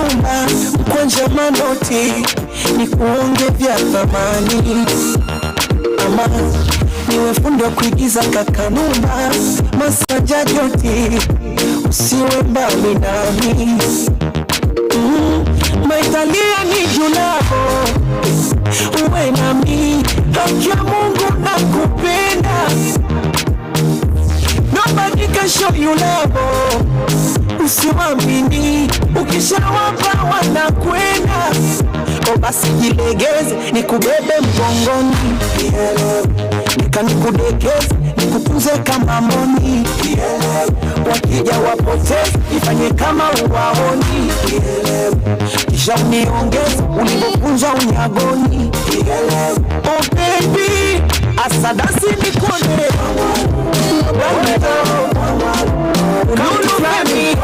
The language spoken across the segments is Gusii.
Kanumba, mkwanja manoti, nikuonge vya thamani ama niwe fundi wa kuigiza Kakanumba, Masanja Joti, usiwe mbali nami Maitalia ni julavo, uwe nami, haki ya Mungu nakupenda, nobody can show you love, usiwamini, ukishawapa wanakwenda. O basi jilegeze, nikubebe mgongoni, nikanikudekeze, nikutunze kama moni, wakija wapoteze, ifanye kama uwaoni, kisha uniongeze ulivyofunzwa unyagoni. Oh baby, asadasi nikuone Ululufemi.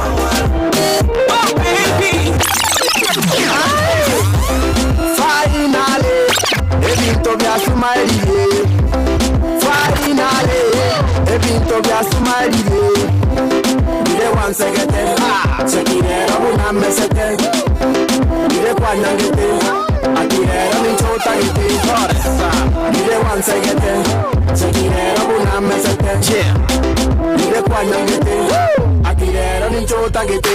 Oh baby. Finally, ebintu byasumalire. Finally, ebintu byasumalire. Bire wansegete, sekirero bunamesete. Bire kwanyangete, akirero ninchotagete. Bire wansegete, sekirero bunamesete. Bire kwanyangete, akirero ninchotagete.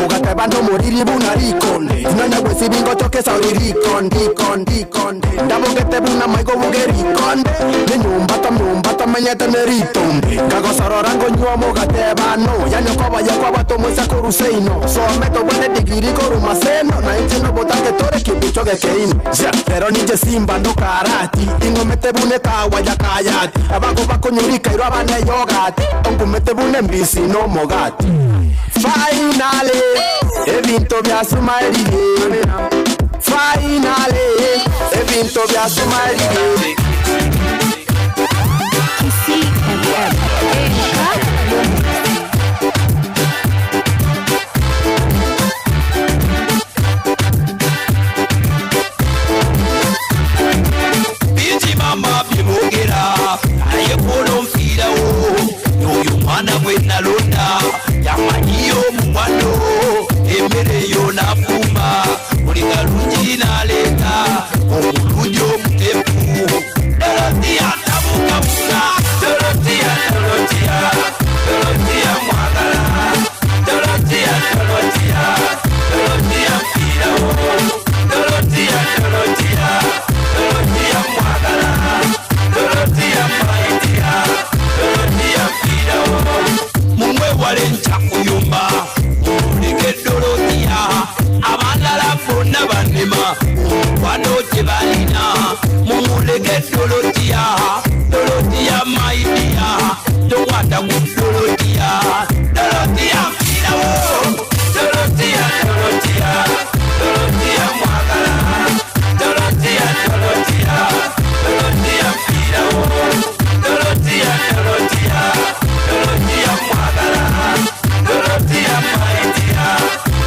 Ugateba ndomoriri buna rikonde. Tinanya gwesibingo chokesa ori rikonde, rikonde, rikonde. Ndabogete buna maigo buge rikonde. Nenyumba tamyumba tamenyete ne ritombe. Kagosorora ngonywa mugateba no. Yanyokoba yakwaba tomwesa koruseino. Someto bwene digiri korumaseno. Na inche no botange tore kibicho gekeino. Pero ninche simba no karati. Ingomete bune kawa ya kayati. Abago bakonyurika irwa bane yogati. Ongumete bune mbisi no mogati. Finally, ebintu byasumalire. Finally, ebintu byasumalire. Bingi mama byebogera naye kono nfiirawo oyo mwana gwe nalonda yamanyiyo omuwano emmere yo nafumba buli kalungi naleeta omulungi omutefu Dorotia tabukabuka Dorotia Dorotia Dorotia mwagala Dorotia Dorotia Dorotia nfiirawo Dorotia Dorotia Dorotia mwagala Dorotia maitia Dorotia nfiirawo mumwewale nkyakuyumba muleke Dorotia abalala bonna banema omukwano gye balina mumuleke Dorotia Dorotia maidia tokwata ku Dorotia Dorotia nfiirawo Dorotia Dorotia Dorotia mwagala Dorotia Dorotia Dorotia nfiirawo Dorotia Dorotia Dorotia mwagala Dorotia maidia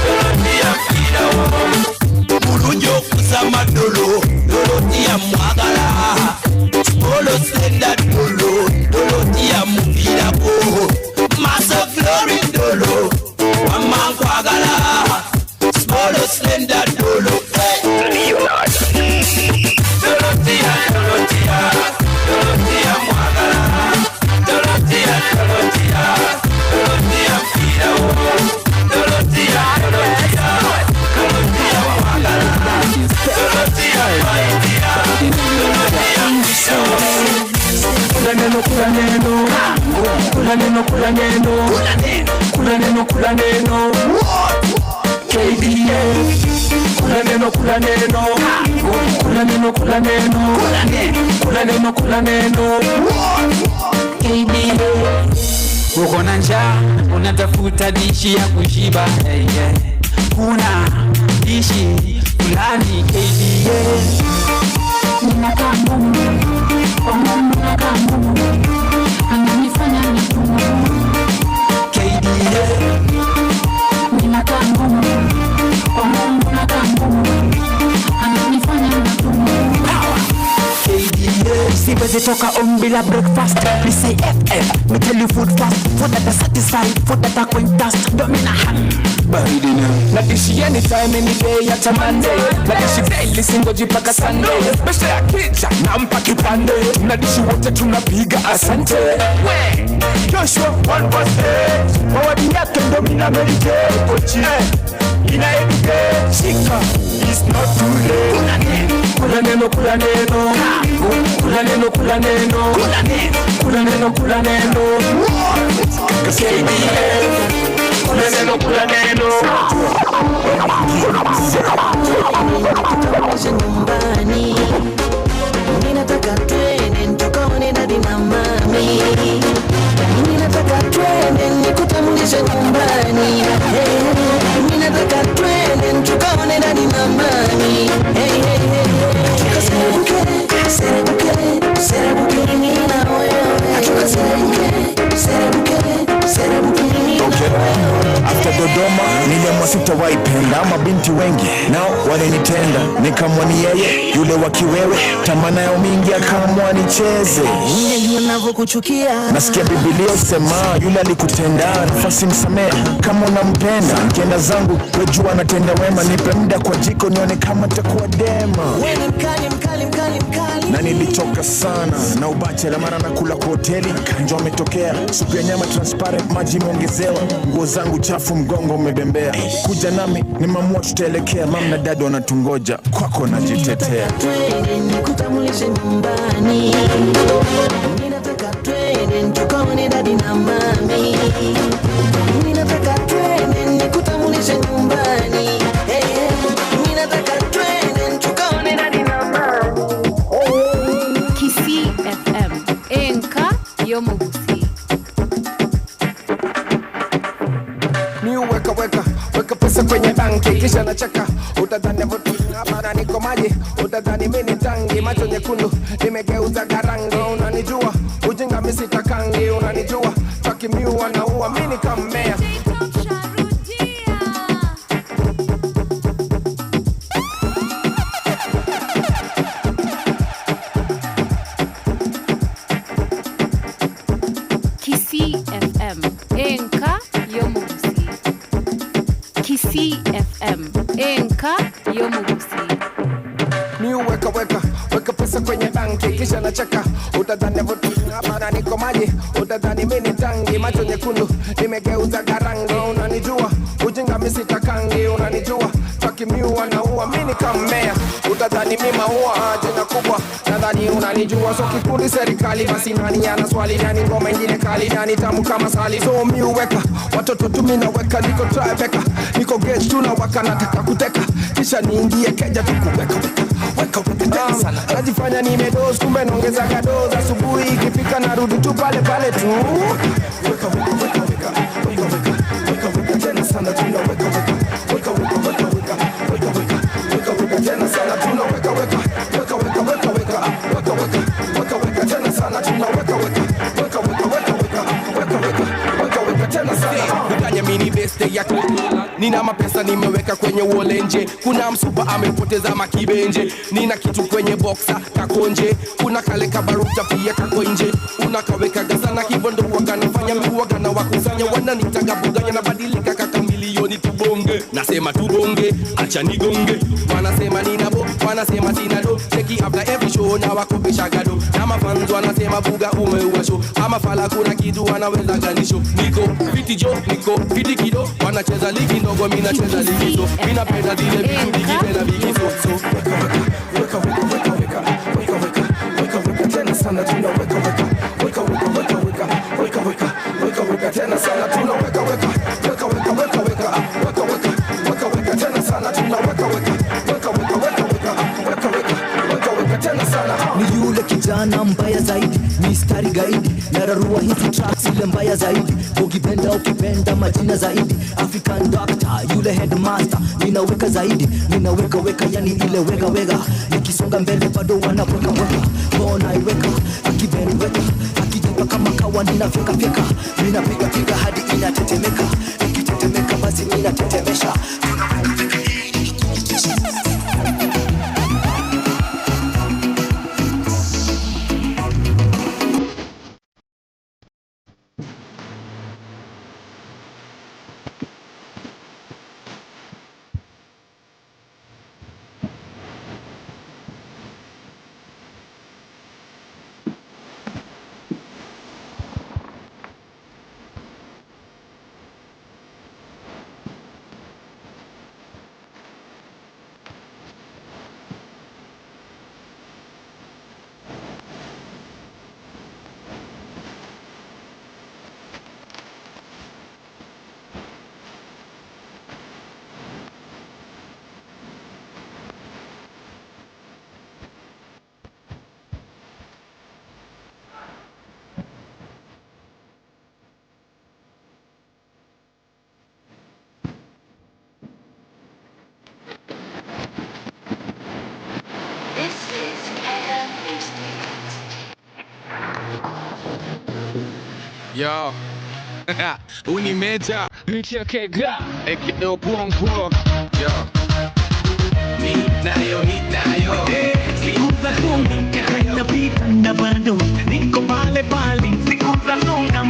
Dorotia nfiirawo mulungi okusama dolo Dorotia mwagala Smolo senda dolo Dorotia muviirako Maso glory dolo wamma nkwagala Smolo slender dolo Dorotia Dorotia Dorotia mwagala Dorotia Dorotia Dorotia nfiirawo Dorotia Dorotia Dorotia mwagala Dorotia maidia Dorotia nfiirawo Kula neno, kula neno, kula neno, kula neno, kula neno, kula neno, KDF. Kula neno, kula neno, kula neno, kula neno, kula neno, kula neno, KDF. Uko na njaa unatafuta dishi ya kushiba hey, yeah. Kuna dishi fulani KDA. Ninakaa ngumu, kwa Mungu nakaa ngumu, ananifanya nitubu. KDA. Ninakaa ngumu, kwa Mungu nakaa ngumu, ananifanya natubu. KDA. Siwezi Sijetoka home bila breakfast. Me say FF, me tell you food fast. Food that I satisfy, food that I quench thirst. Domina ham. Baridi na nadishi anytime any day hata Monday nadishi daily singoji paka Sunday besha ya kicha nampa kipande nadishi wote tunapiga asante we Joshua 1 verse 8 mawadi yake ndo mina meditate kochi ina educate shika it's not too late kula neno kula neno kula neno kula neno kula neno kula neno KDF kula neno kula neno Kutambulisha nyumbani, ninataka twende tukaone dadi na mami. Ninataka twende nikutambulishe nyumbani. Hey, ninataka twende tukaone dadi na mami. Hey, hey, hey, hey. Tukaserebuke, serebuke, serebuke mimi na wewe. Tukaserebuke, serebuke, serebuke mimi na Okay. After Dodoma niliamua sitawahi penda mabinti wengi nao walinitenda, nikamwa ni yeye yule wa kiwewe, tamana yao mingi akaamua nicheze. Ungejua navyokuchukia. Nasikia Biblia sema yule alikutenda nafasi msamehe kama unampenda. Nkienda zangu wejua natenda wema, nipe muda kwa jiko nione kama takuwa dema. Wewe ni mkali mkali mkali mkali. Na nilichoka sana na ubachela, mara nakula kwa hoteli, kanjo ametokea, supu ya nyama transparent, maji imeongezewa, nguo zangu chafu, mgongo umebembea. Kuja nami nimeamua tutaelekea, mam na dad wanatungoja, kwako najitetea. Twende nikutambulishe nyumbani. Ninataka twende tukaone dadi na mami. Ninataka twende nikutambulishe nyumbani. Hey, hey. Ninataka twende tukaone dadi na mami. Kisii FM enka y'omugusi Mi weka weka weka pesa kwenye banki kisha nacheka, utadhani hapana, niko maji, utadhani mimi ni tangi, macho nyekundu nimegeuza karangi, unanijua ujinga mimi sitakangi, unanijua takimiua naua mimi ni kammea. Kisii FM enka y'omugusi Kisii FM enka y'omugusi Mi weka weka weka pesa kwenye banki kisha nacheka, utadhani hapana, niko maji, utadhani mimi ni tangi, macho nyekundu nimegeuza karangi, unanijua ujinga mimi sitakangi, unanijua takimiua naua mimi ni kammea, utadhani mimi maua, jina kubwa nadhani unanijua, so kikundi serikali basi nani ana swali nani ngoma ingine kali nani tamu kama sali, so mi weka watoto tu mimi naweka, niko Tribeca, niko gauge tunawaka, nataka kuteka kisha niingie keja tukuweka weka weka weka tena sana, najifanya nimedoz kumbe naongeza kadoz, asubuhi ikifika narudi tu pale pale tu, weka weka weka weka weka weka weka weka tena sana tunaweka weka weka weka weka weka weka weka weka weka tena sana tunaweka weka weka weka weka weka weka weka weka weka tena sana tunaweka weka weka weka weka weka weka weka weka weka tena sana. Kudanya mini beste ya nina mapesa nimeweka kwenye wolenje, kuna msupa amepoteza makibenje, nina kitu kwenye boxa kakonje, kuna kale kabaruta pia kako nje, unakaweka gazana hivyo ndo wakanafanya miwagana wakusanya wananitaga buganya nabadilika kaka milioni tubonge, nasema tubonge, acha nigonge, wanasema nina bo, wanasema sina do, cheki after every show na wakopesha gado, na mafans wanasema buga umeua show, ama fala kuna kitu wanaweza ganisho, niko fiti jo, niko fiti kido, wanacheza ligi ndogo, mimi nacheza ligi so, mimi napenda zile vitu bigi tena bigi so so, weka weka weka weka weka weka weka weka weka tena sana tunaweka weka weka weka weka weka weka weka weka weka tena sana tunaweka weka weka weka weka weka weka weka weka weka tena sana tunaweka weka weka weka weka weka weka weka weka weka tena sana. Ni yule kijana mbaya zaidi, mistari gaidi, nararua hizi tracks ile mbaya zaidi, ukipenda ukipenda majina zaidi, African Doctor yule headmaster, ninaweka zaidi, ninaweka weka, yani ile wega wega, nikisonga mbele bado wanaweka weka, bona iweka akibend weka, akijipa kama kawa ninafyeka fyeka, ninapiga piga hadi inatetemeka, ikitetemeka basi ninatetemesha. Yo. Unimeja. Aka Obongo. Yo. Ninayo, ninayo. Siku za songa napita na bado niko pale pale, siku za songa.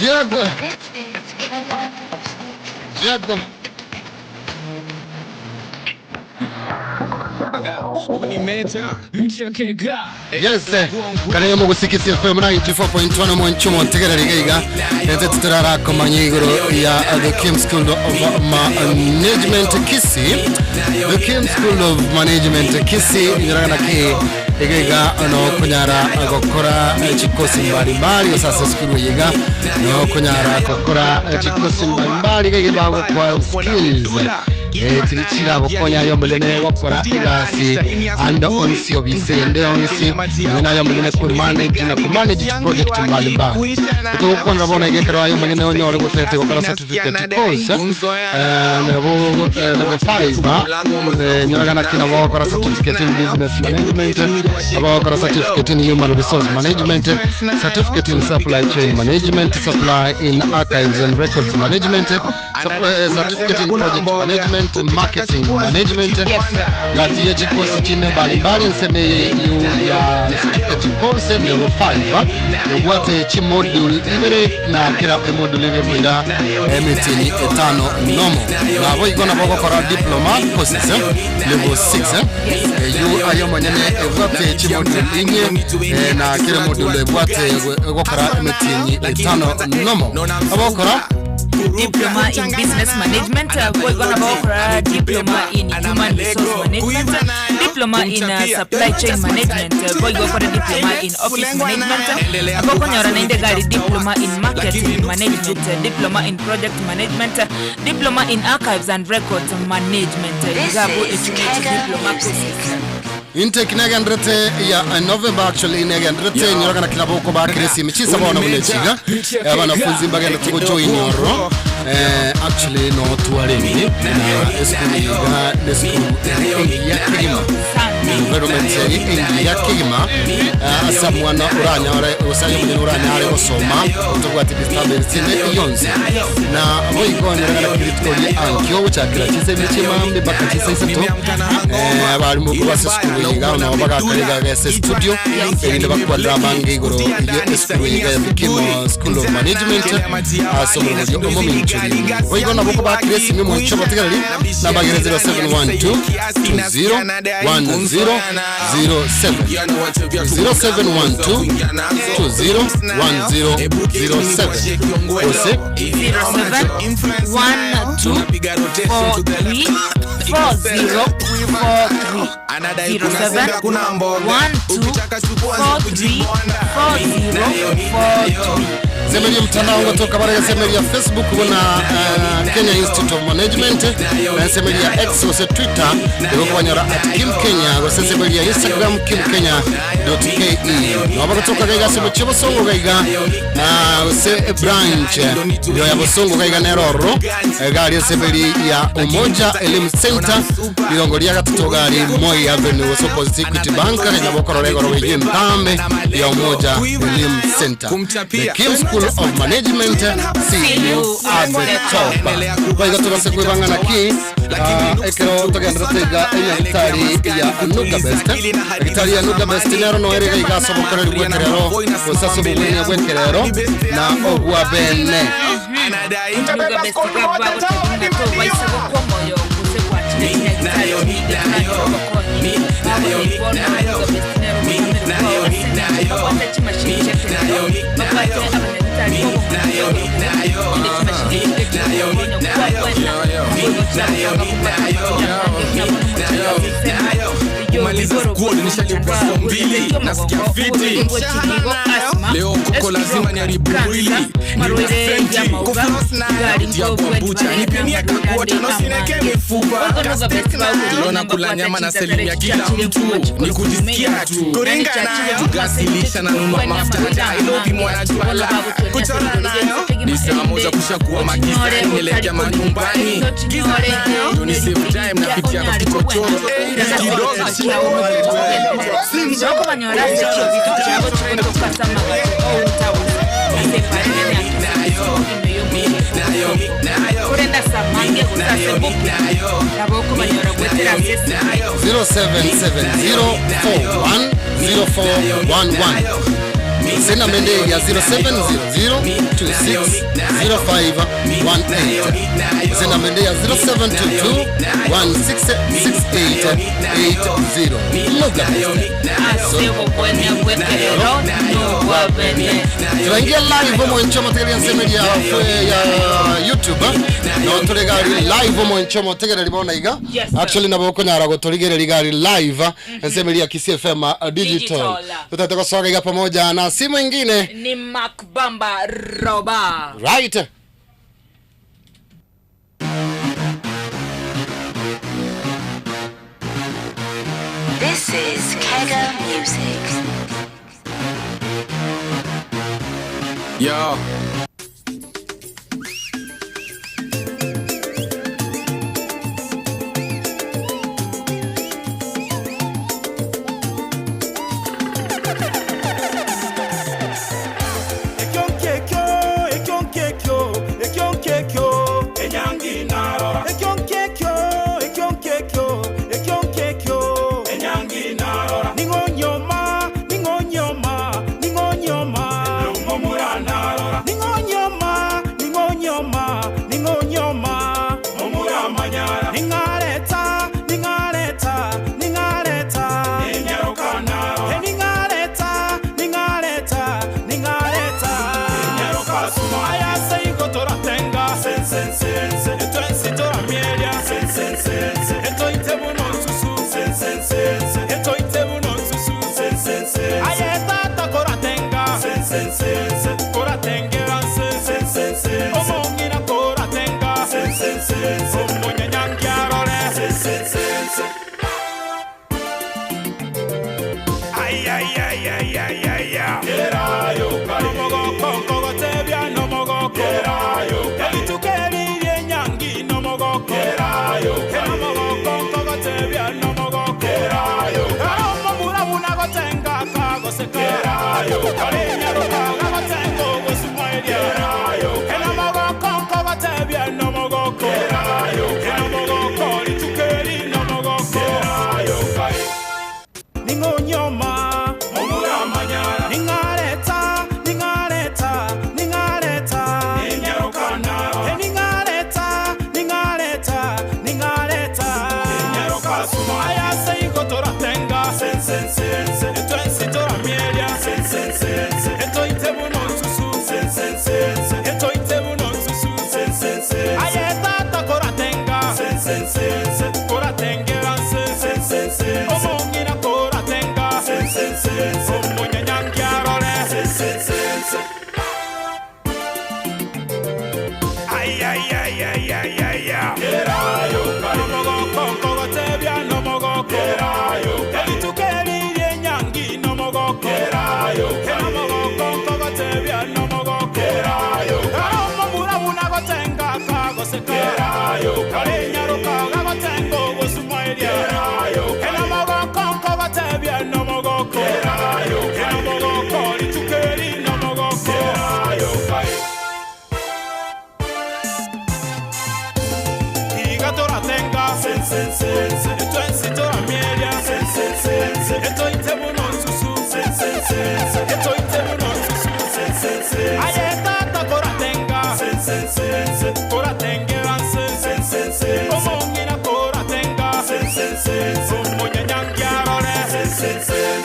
Jada. Jada. Yes, kare mu gusikisi FM 94.1 mu nchumo ntegerere iga ete tutarakomanya igoro ya The Kim School of Management Kisii. The Kim School of Management Kisii nyaragana ki iga no kunyara gukora chikosi mbalimbali sasa skulu yiga no kunyara gukora chikosi mbalimbali iga bagukwa skills tirichira gukonya yo mulene gukora igasi and onsi obisende onsi nyina yo mulene ku manage na ku manage project mbalimbali tukukona bona igekero ayo mulene onyore gutete gukora certificate course level level 5 nyoragana kina gukora certificate in business management abakora certificate in human resource management certificate in supply chain management supply in archives and records management certificate in project management marketing management ngati chikosi chine mbalimbali nseme yu ya certificate course level 5 yogwate chimodule ibere na kira emodule ibere emitini etano nomo nabo igona bogokora diploma courses level 6 eyu ayo monyene egwate chimodule inye na kira module egwate egokora emitini etano nomo abokora Diploma in Business Management, we're gonna diploma in Human Resource Management, diploma in Supply Chain Management, we're gonna diploma in Office Management, abokonyora nainde gari diploma in Marketing Management, diploma in Project Management, diploma in Archives and Records Management. This Gabu is echunechi Kega diploma Music. courses. Intake negendrete ya November actually negendrete nyoragana kilabo ba kiresi michisa bona bunechiga abanafunzi mbagenda tugojoin oro actually no tuareni na eskulu yiga neskulu ya kigima environment ingi ya kigima asa mwana uranyore usayo mwenye uranyare gusoma utugwati disturbance ne yonse na boigo nyoragana kiritko ya ankyo uchakira chise michimambi bakachisa isato abarimu kubasa skulu yiga nabo bagakariga gese studio erinde bakwarira abange igoro ye eskulu yiga ya Bikimo School of Management asomero ryo omuminchuri boigo nabo ko bakiresi imwe mu nco batigarari nabagere 0712 20 10 07 0712 20 10 07 ose 07 1 2 4 3 4 0 4 3 07 1 2 4 3 4 0 4 3. Semeria mtandao kutoka bara semeria Facebook kuna Kenya Institute of Management na semeria X ose Twitter iko at Kim Kenya ose semeria Instagram Kim Kenya .ke no bakutoka gaiga sebo chebosongo gaiga ose branch yo ya bosongo gaiga neroro gari semeri ya Umoja Elimu Center lirongo ria gatatu gari Moi Avenue ose opposite Equity Bank kenya bokorora igoro wije mtambe ya Umoja Elimu Center The Kim School of Management see you at the top kwa tugase kwibangana ki ekero tugendera tiga enyagitari ya Nuga Best gitari ya Nuga Best nero no erega igasobokoreri bwekerero gosasobobwenia bwekerero na ogwa bene Nuga Best gaba gotekinga to baisego komoyo gose gwachire chinyagitari nayo, mi nayo, mi nayo, mi nayo, mi nayo, mi nayo, mi nayo, mi nayo, mi nayo, mi nayo, mi nayo, mi nayo, mi nayo, mi nayo, mi nayo, mi nayo. Kumaliza squad nishalipwa so mbili nasikia fiti leo koko lazima niharibu mwili nina senti ya kuambucha nipimie kakuota nosineke mifupa lona kula nyama na selimia kila mtu ni kujisikia tu tugasilisha na nunua mafuta hata ilobi mwanajwala ni saa moja kushakuwa magizani nielekea manyumbani Ndio ni save time napitia kwa kichochoro Eh, kidogo Kurenda samange gusase naboko banyora gwetera sesi 0770410411 sina mende ya 0700260518 sina mende ya 0722166880 Lugha turaingia live mwencho mategeria nsemeri ya, ya youtube no turigari live mwencho motegereri bona iga Yes, sir. actually nabo kunyara guturigereri gari live nsemeri ya Kisii FM digital Digital. tutate kusoga iga pamoja na simu ingine ni Mark Bamba Roba. right This is Kega Music. Yo.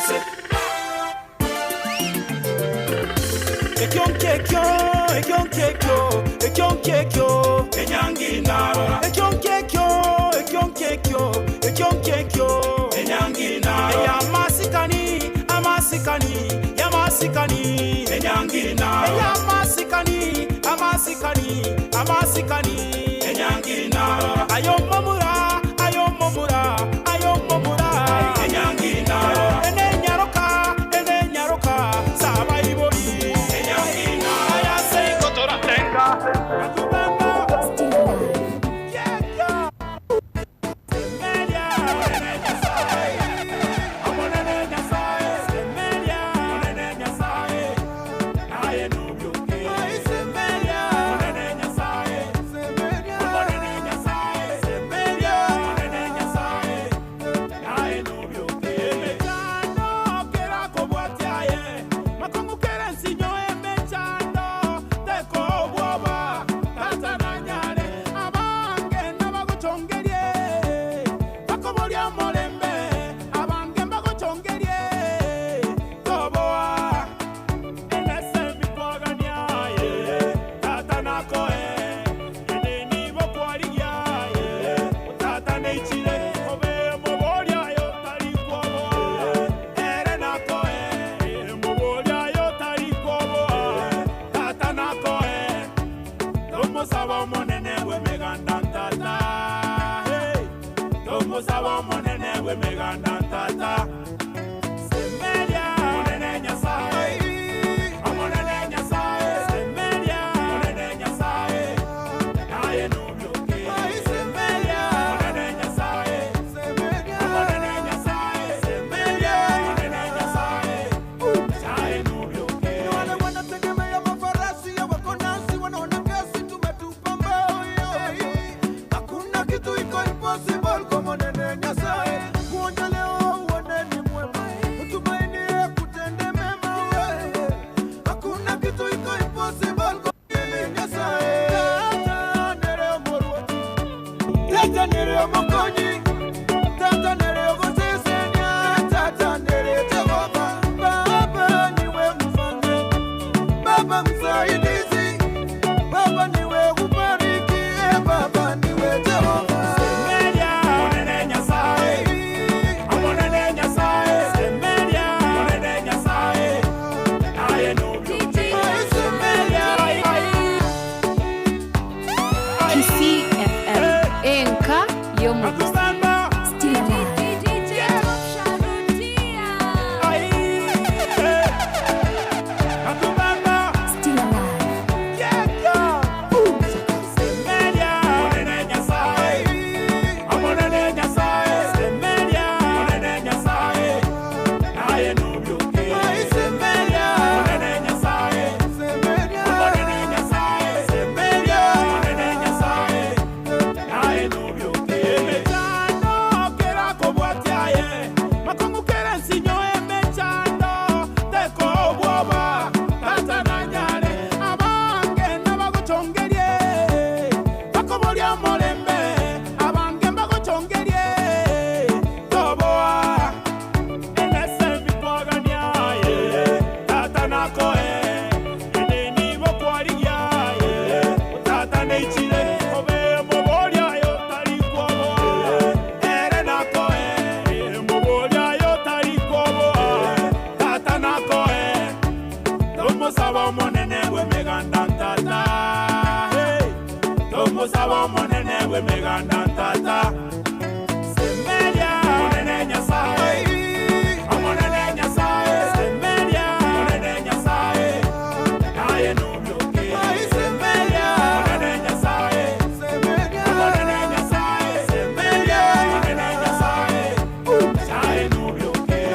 Ese. Ekyonkekyo, ekyonkekyo, ekyonkekyo, enyangi narora. Ekyonkekyo, ekyonkekyo, ekyonkekyo, enyangi narora. Eyamasikani, amasikani, yamasikani, enyangi narora. Eyamasikani, amasikani, amasikani, enyangi narora. Ayo momura, ayo momura, ayo momura, enyangi narora. Ene nyaroka, ene nyaroka, sabaibori, enyangi narora. Aya seikotora tenga, Wale wanategemea mafarasi ya wako nasi, wanaona kasi tumetupa mbao yo. Hakuna kitu iko impossible kwa Mwenye Nyasaye. Kuonja leo uone ni mwema, utumainie kutende mema wewe. Hakuna kitu iko impossible kwa Mwenye Nyasaye. Tata nereo moruoti, tata nereo mokonyi, tata nereo gosesenia, tata nereo Jehova. Baba niwe mfalme, Baba msaidizi, Baba niwe kubariki, eh, Baba niwe Jehova. Kisii FM. Enka yomugusi. Still alive. Still alive.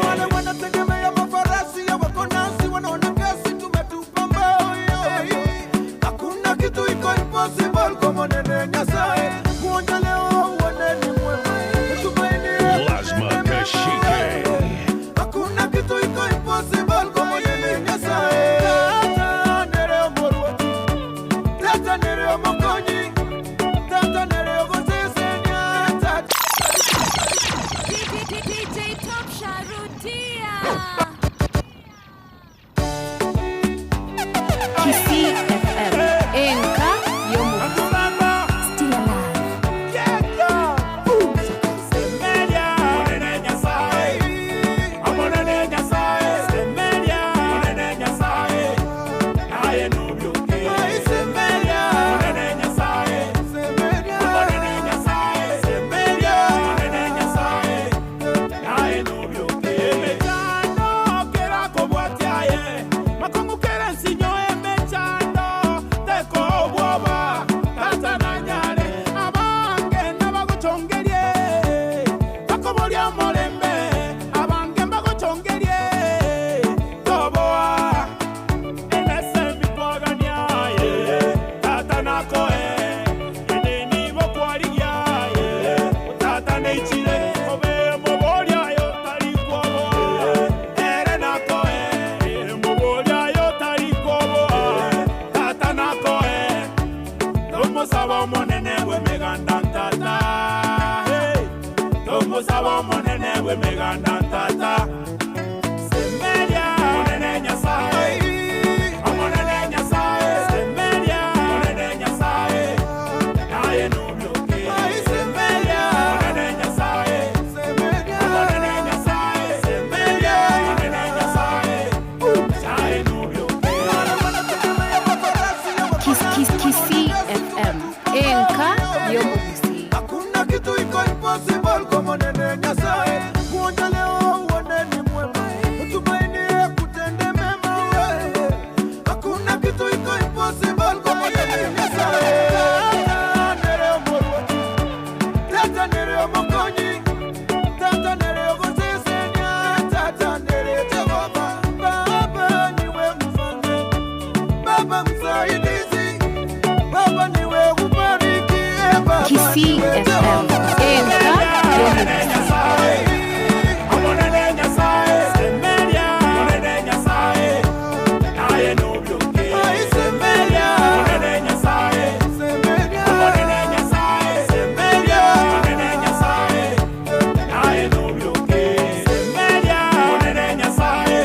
Wale wanategemea mafarasi ya wako nasi, wanaona kasi tumetupa mbao yo. Hakuna kitu iko impossible kwa Mwenye Nyasaye. Kuonja leo uone ni omonene bw'emeganda ntata, hey. Tomosaba omonene bw'emeganda ntata. Semeria omonene Nyasae, omonene Nyasae, semeria omonene Nyasae, naye nobioke. Semeria omonene Nyasae, omonene Nyasae, semeria omonene Nyasae, naye nobioke. Kisii FM enka y'omugusi Hakuna kitu iko impossible kwa monene Nyasaye. Kuonja leo uone ni mwema, utumainie kutende mema wewe. Hakuna kitu iko impossible kwa monene Nyasaye. Tata nereo morwoti, tata nereo mokonyi, tata nereo gosesenia, tata nereo Jehova. Baba niwe mfalme, Baba msaidizi, Baba niwe ubariki, eh, Baba Kisii niwe FM Jehova. enka y'omugusi Omonene Nyasae, semeria omonene Nyasae, naye nobioke. Semeria omonene Nyasae, omonene Nyasae, semeria omonene Nyasae, naye nobioke. Semeria omonene Nyasae,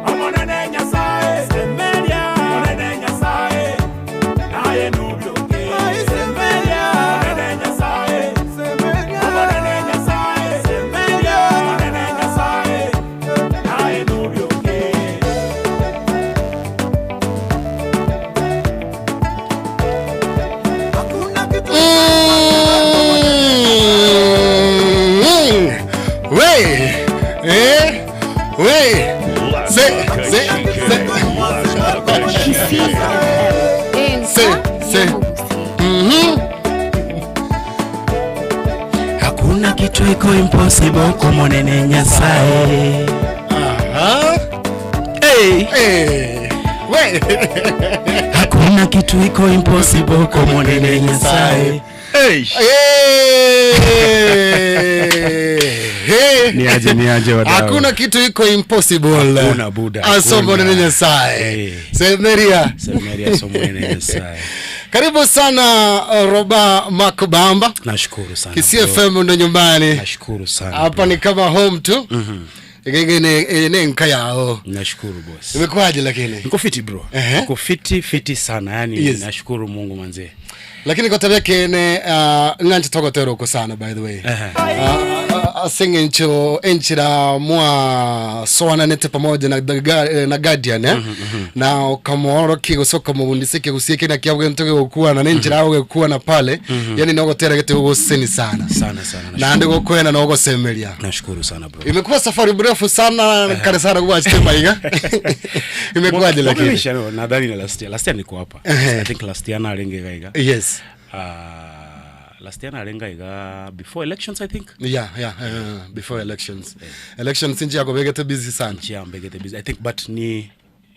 omonene Nyasae, semeria omonene Nyasae, naye nobioke. Semeria omonene Nyasae, omonene Nyasae, semeria omonene Nyasae, naye nobioke. We, eh, we, se, se, se, Kisii FM se, enka se. y'omugusi Mhm. Hakuna kitu iko impossible kwa monene Nyasaye. Aha. Hey. Eh, we. Hakuna kitu iko impossible kwa monene Nyasaye. Hey. Eh. Hey. Ni aje, ni aje wadau. Hakuna kitu iko impossible. Hakuna buda, Asomo hakuna. nene Nyasaye. Eh. Semeria. Semeria somo nene Nyasaye. Karibu sana Roba Makubamba. Nashukuru sana. Kisii bro. FM ndo nyumbani. Nashukuru sana. Hapa ni kama home tu. Mhm. Igege ne nka yao. Nashukuru boss. Imekuwaje lakini? Niko fiti bro. Ehe. Niko fiti fiti sana. Yani Yes. nashukuru Mungu manze. Lakini kwa tabia kene ng'anchi togotera uko sana by the way. Asing'encho enchira mwa soananete pamoja na, na Guardian eh? Na ukamworoki gucoka mubundisike gusieke na kiabwe ntoge gukua na nenchira mm -hmm. na pale mm -hmm. Yani nogotera gete guguseni sana Sana sana. na ande gukwena nogosemeria. Nashukuru sana bro. Imekuwa safari mrefu sana kare sana kuwachite maiga. Imekuwaje lakini? Mwaka no, nadhani ni last year. Last year niko hapa. Ehe. I think last year narenge gaiga. Yes. Last year narenga iga before elections I think. Yeah, before elections. Elections inji yako begete busy sana. Nchi ambegete busy. I think but ni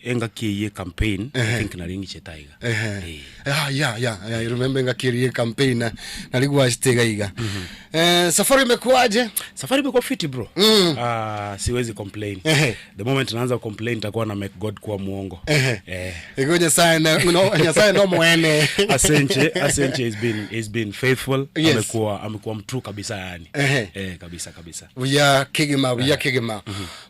enga kiye campaign I think naringi chetaiga. Ehe. Ah, yeah, I remember ngakirie campaign na nalikuwa shitega iga. Eh, safari imekuwaje? Safari imekuwa fiti bro. Siwezi complain. Ehe. The moment naanza complain nitakuwa na make God kuwa muongo. Ehe. Eh. Iko Nyasaye na no, Nyasaye no mwene. Asenche Asenche has been faithful. Yes. Amekuwa amekuwa mtrue kabisa yani. Ehe. Eh, kabisa kabisa. Uya kigima uya kigima.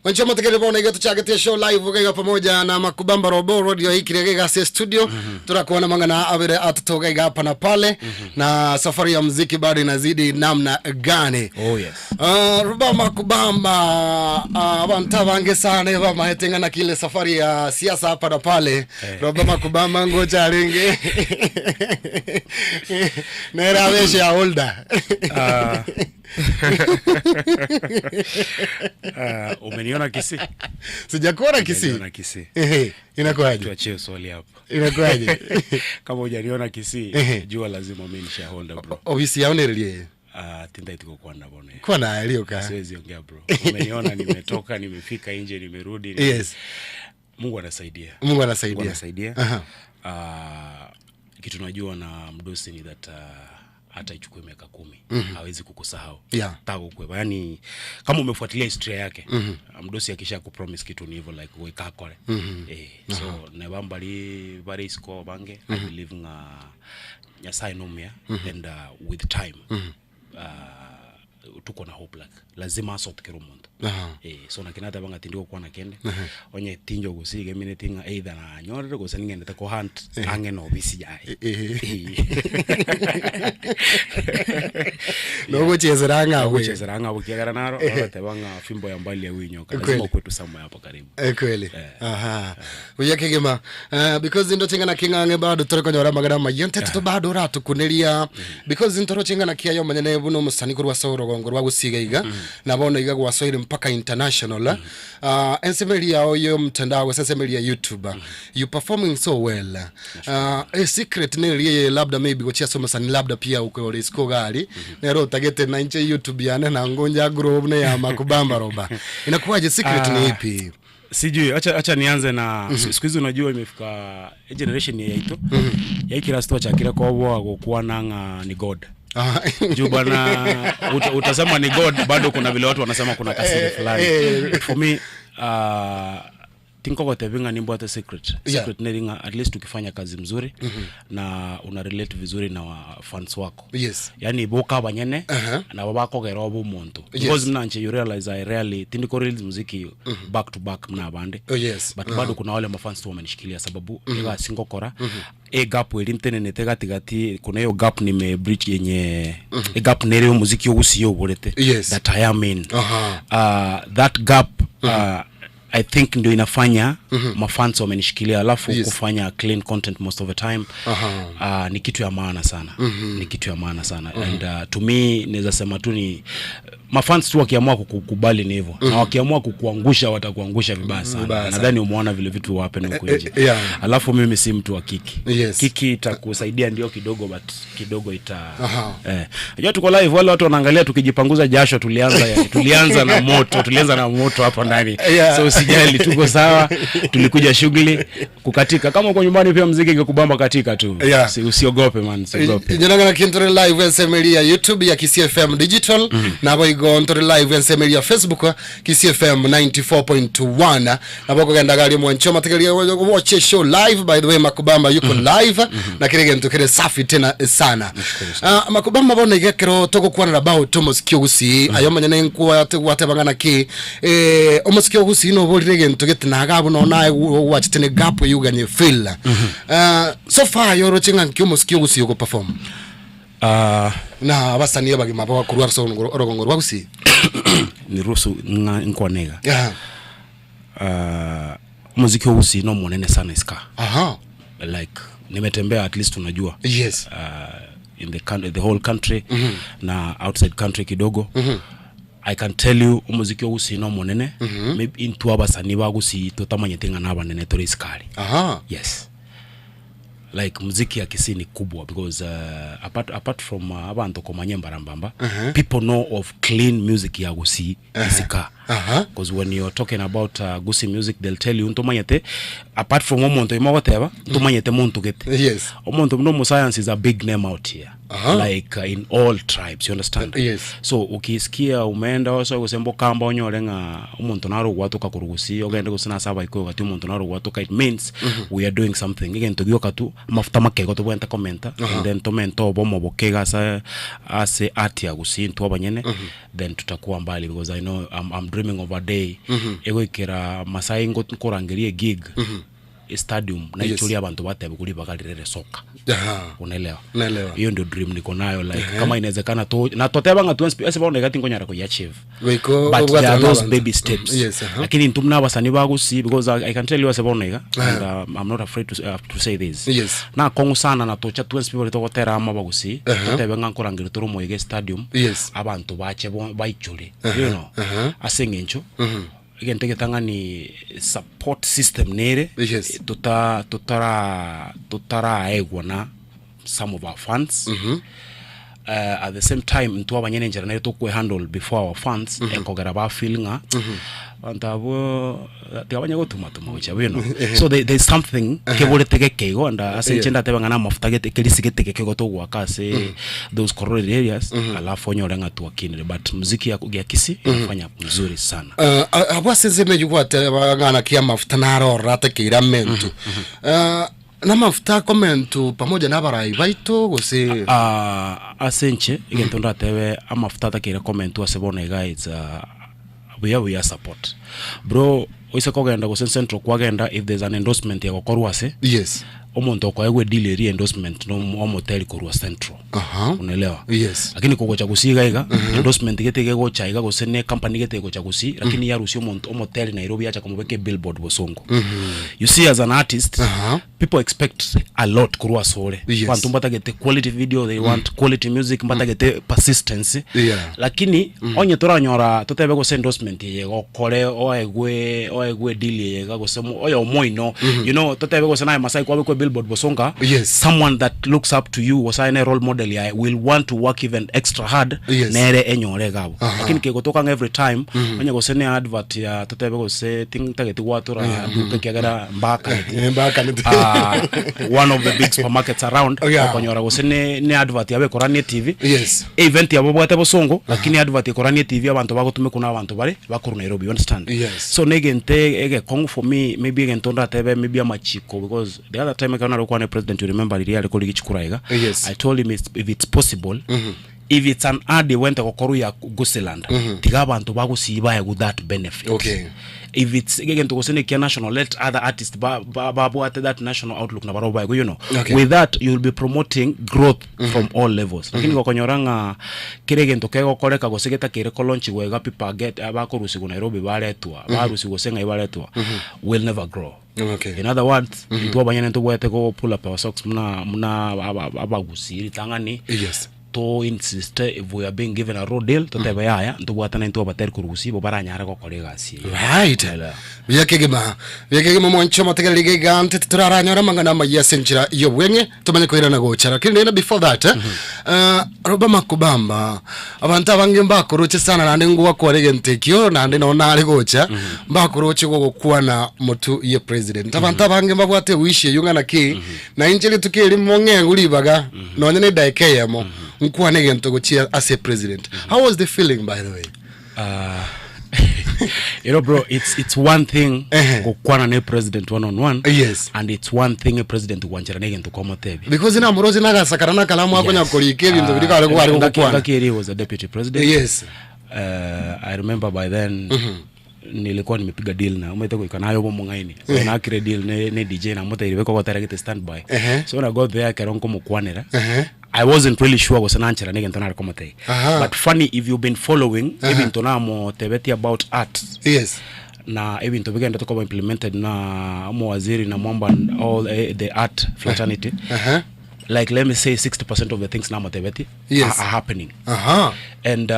Wancho motekere bona iga tuchagete show live ugaiga pamoja na Makubamba Robo Radio ikire giga se studio turakuona mangana abere atutoga iga hapa na pale na safari ya muziki bado inazidi namna gani? Oh yes. Ruba Makubamba abantu abange sana bamahetenga na kile safari ya siasa hapa na pale Eh. Roba Makubamba ngoja aringe nera abeshe aholda Umeniona Kisii? Sijakuona Kisii. Umeniona Kisii. Ehe, inakuwaje? Tuachie swali hapo. Inakuwaje? Kama hujaniona Kisii, Ehe. jua lazima mimi ni shareholder bro. Obisi yaonererie. Tindaitiko kwana bone. Kwana alioka. Siwezi ongea bro. Umeniona nimetoka, nimefika nje, nimerudi. Yes. Mungu anasaidia. Mungu anasaidia. Mungu anasaidia. Aha. Kitu najua na mdosi ni that hata ichukue miaka 10 hawezi kukusahau. Tagokweba yani kama umefuatilia historia yake. Mdosi akisha kupromise kitu ni hivyo, like wekakore. So neba mbari bari isiko bange, I believe nga Nyasaye nomia and with time tuko na hope, like lazima asotkere omonto. So nakinata banga tindi gokwana kende onye tinjo gusige mine tinga either na nyorere gose ningendete ko hunt ange no bisi yae. Nogochezera ng'abwe. Nogochezera ng'abwe kiagera naro agateba ng'a fimbo ya mbali ya winyoka lazima ukwetu somewhere hapo karibu. Kweli. Aha, buya kegima. Because ndo chingana king'ang'e bado tore konyora magana mayo nteto bado uratukuneria because ntoro chingana kiayo manyene buno omusani korwa ase orogongo rwa gusiga iga na bono iga gwasoire mpaka international. Ensemeli yao yo mtandao gose ensemeli ya YouTube, you performing so well. A secret nerie labda maybe gochia ase omosani labda pia ukore isiko gari nero otagete na inche YouTube yane na ngonja grow ne ya Makubamba roba inakuwaje, secret ni ipi? Sijui, acha nianze na siku hizi unajua imefika generation ya yaito yaikira sto chakira kwa gokwana ng'a ni God. Juu bana utasema ni God, bado kuna vile watu wanasema kuna kasiri fulani. For me, tinkogotevinga nimbwate secret. Secret neringa at least ukifanya kazi mzuri na una relate vizuri na wa fans wako. Yani boka banyene na babakogera obumuntu. Because mnanche you realize I rarely tindiko release muziki back to back mna bande. Oh, yes. But bado kuna wale mafans tu wamenishikilia sababu ega singokora. E gap eri ntenenete gatigati kuna hiyo gap nime bridge yenye e gap nere muziki ogusiyo oborete. That I am in. That gap I think ndio inafanya mafans wamenishikilia, alafu kufanya clean content most of the time. Ni kitu ya maana sana. Ni kitu ya maana sana. And to me naweza sema tu ni mafans tu wakiamua kukukubali ni hivyo. Na wakiamua kukuangusha watakuangusha vibaya sana. Vibaya sana. Nadhani umeona vile vitu wape huko nje. Alafu mimi si mtu wa kiki. Kiki itakusaidia ndio kidogo, but kidogo ita Unajua tuko live, wale watu wanaangalia tukijipanguza jasho, tulianza na moto, tulianza na moto hapa ndani. So usijali, tuko sawa. Tulikuja shughuli kukatika. Kama uko nyumbani pia muziki ingekubamba katika tu. Usiogope man, usiogope. Jina la Kintore live ensemeli ya YouTube ya Kisii FM Digital na boigo Ntore live ensemeli ya Facebook Kisii FM 94.1 na boko genda gari mwancho mategeria watch show live. By the way, Makubamba yuko live na kile kintu kile safi tena sana. Makubamba bona igekero togokwana about Thomas Kyogusi ayo manyene nkuwa watebangana ki Thomas Kyogusi no bolire kintu gitinaga buno na watch tene gap yuganye feel. So far yoro chinga Thomas Kyogusi yuko perform. Na abasani abagima bakurwa so orogongo rwa Gusii. Niruhusu nkwanega. Muziki wa Gusii no munene sana iska. Like nimetembea at least unajua. In the whole country na outside country kidogo. I can tell you muziki wa Gusii no munene. Maybe into abasani ba Gusii totamanyete ng'a nabanene tore iskari. Yes. Like muziki ya Kisii ni kubwa because apart from abantu komanye mbarambamba, people know of clean music ya Gusii isika. Because when you're talking about Gusii music they'll tell you ntomanyete apart from omonto imogoteba ntomanyete muntu gete. Omonto no science is a big name out here. Like in all tribes, you understand? So ukisikia umeenda oso gusembo kamba onyore nga omonto naro gwatuka kurugusi ogende gusina saba iko gati omonto naro gwatuka, it means we are doing something. Again tugioka tu mafuta makego tubwenta commenta and then tomento bomo bokega asa ase art ya Gusii ntu abanyene then tutakuwa mbali because I know I'm dreaming of a day ego ikera Masai ngo nkorangerie gig stadium na ichulia abantu batebe kuri bakalirere soka. Unaelewa? Naelewa. Hiyo ndio dream niko nayo like kama inawezekana tu na toteba nga tu ese bona ngati ngonyara ko achieve. Weko But obwatana there are those n'abantu. baby steps. Yes, aha. Lakini ntumna abasani ba Gusii because I can tell you ase bona and I'm not afraid to say this. Na kongu sana na tocha tu people to gotera ama ba Gusii. Totebe nga nkorangira turu moige stadium. Abantu bache baichule. You know. Ase ngencho. Again, take tanga ni support system nere. Tutara egwa na some of our fans. At the same time intwe abanyene enchera nere tokwe handle before our fans ekogera ba feel ng'a abanto abwo tiga banye gotuma tuma gochia you know. So there, there's something keborete geke igo and ase inche ndatebe ng'a na amafuta gete kerisi gete geke igo togoaka ase those corroded areas alafu onyore ng'a twakinire but muziki ya, ya Kisii inafanya mzuri sana. Abwo ase ensemo eyio gwateba ng'a naki amafuta naro ororo atakeire amentu. Namafuta akomentu pamoja nabarai baito, gose? Ase inche egento ndatebe amafuta atakeire komentwa ase bono iga it's buya buya support. Bro oise kogenda gose central kwagenda if there's an endorsement egokorwa ase, Yes. omonto okoegwa edeal eria ya endorsement no omoteri korwa central. Unaelewa? Yes. Lakini kogocha gusii iga iga, endorsement gete iga egocha iga gose ne ecompany gete egocha gusii, lakini yarusia omonto omoteri Nairobi yacha komobeka ebillboard bosongo. You see as an artist, people expect a lot korwa asore. Abanto mbatagete quality video, they want quality music, mbatagete persistence. Lakini onye toranyora totebe gose endorsement eye egokore oegwe oegwe edeal eye iga gose omo oyomo oino, you know totebe gose naye Masai kwabekwa ebillboard bosonga, someone that looks up to you gose aye ne role model yaye will want to work even extra hard nere enyore iga abwo. Lakini kegotoka ng'a every time onye gose ne advert ya totebe gose ntageti gwatora duka ekiagera mbakaneti. Mbakaneti. One of the big supermarkets around okonyora gose ne ne advert yabo ekoranie TV. Event yabo babwate bosongo lakini advert ekoranie TV abanto bagotumekwa na abanto bare bakorwa Nairobi you understand? So na egento egekong'u for me maybe egento ndatebe maybe amachiko because the other time ekero nare gokwana na president you remember riria are korigia chikura iga I told him if it's possible if it's an ad egwente gokorwa ya Gusiland tiga abanto ba Gusii baegwe that benefit. If it's egento gose nekia national let other artists ba ba babwate that national outlook nabarobwo baegwe you know. With that you will be promoting growth from all levels. Lakini gokonyora ng'a kera egento kegokoreka gose getakeire kolaunchigwa iga people are get bakorusigwa Nairobi baretwa, barusigwa gose ng'ai baretwa, will never grow. In other words, intwe abanyene ntobwate go pull up our socks buna buna abagusii ritang'ani. To insiste if we are being given a raw deal totebe yaya ntobwatane intwe abatari korwa gusii bo baranyare gokora egasi eye. Right. Buya kegima. Buya kegima mwanche omotegereri iga iga nte titoraranyore amang'ana amayia ase enchera y'obweng'e tomanye koirana gocha lakini rende before that eh, roba makubamba abanto abange mbakoroche sana naende ngwakora egento ekio naende noo nare gocha mbakoroche gogokwana motu ye president abanto abange mbabwate ewish eywo ng'a naki Na inche rituko erimo ng'egwe ribaga nonya na edaika eyemo nkwane egento gochia ase president. How was the feeling by the way? You know bro, it's one thing gokwana ne president one on one. And it's one thing a president gwanchera na egento kwamotebia. Because namoroche nagasakara na kalamu akonya korika ebinto biria kare kware gokwana. Ngaki eri was a deputy president. I remember by then nilikuwa nimepiga deal na omanyete goika naye obe omong'aini so nakire deal ne, ne DJ namotebirie beka ogotera gete stand by Ehe. so when I got there ekero nkomokwanera Ehe. I wasn't really sure gose nanchera na egento nare komotebia Aha. but funny if you've been following Aha. ebinto namotebetie about art Yes. na ebinto bigendete koba implemented na omowaziri na mwamba and all the art fraternity Aha. like let me say 60% of the things namotebetie Yes. are happening Aha. and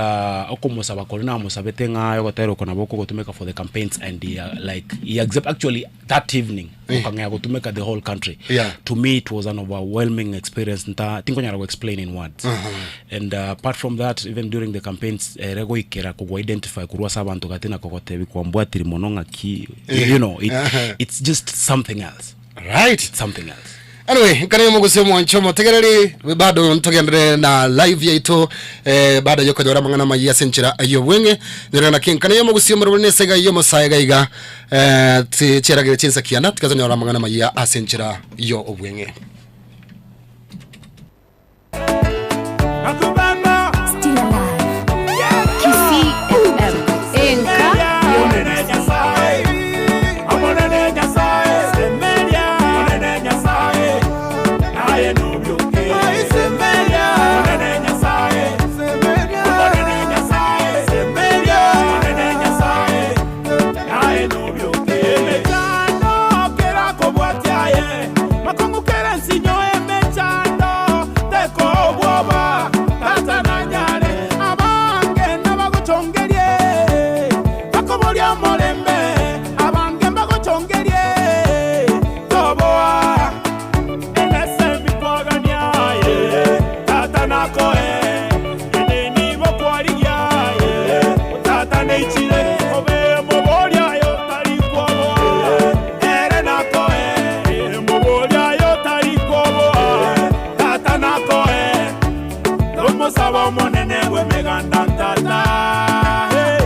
okomosaba koria namosabete ng'a ogotera oko nabo okogotumeka for the campaigns and he, like he accept actually that evening Eh. okang'ea gotumeka the whole country Yeah. to me it was an overwhelming experience nta tinkonyara go explain in words Aha. and apart from that even during the campaigns ere goikera kogwa identify korwa ase abanto gati na kogotebi kwambwatiri mono ng'aki Eh. you know it, Aha. it's just something else Right. It's something else. Anyway, nkare mogusi omwancho omotegereri bado ntogenderere na live yaito eh, bado yokonyora amang'ana amayia ase enchera y'obweng'e nyore naki nkare yomogusi omorobori na esega y'omosae iga iga eh, chiaragere chinsa kianda tikatonyora amang'ana amayia ase enchera y'obweng'e. Still alive. Kisii FM. Enka y'omugusi. Tomosaba omonene bw'emeganda tata, hey.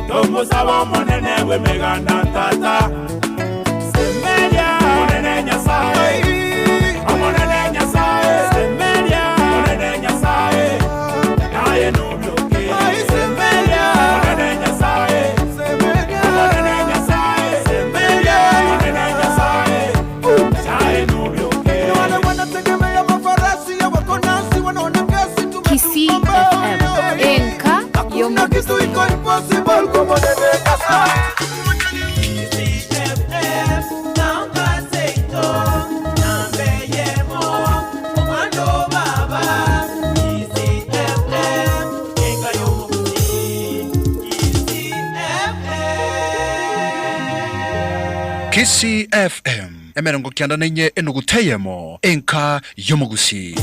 Tomosaba omonene bw'emeganda tata. Semeria omonene Nyasaye, omonene Nyasaye, semeria omonene Nyasaye, naye nobioke. Semeria omonene Nyasaye, omonene Nyasaye, semeria omonene Nyasaye, naye nobioke. Wale wanategemea mafarasi ya wako nasi wanaona kasi Kisii FM enka Hakuna kitu iko impossible kwa monene Nyasaye. Kisii FM emerongo kianda na inye enuguteyemo enka y'omogusi.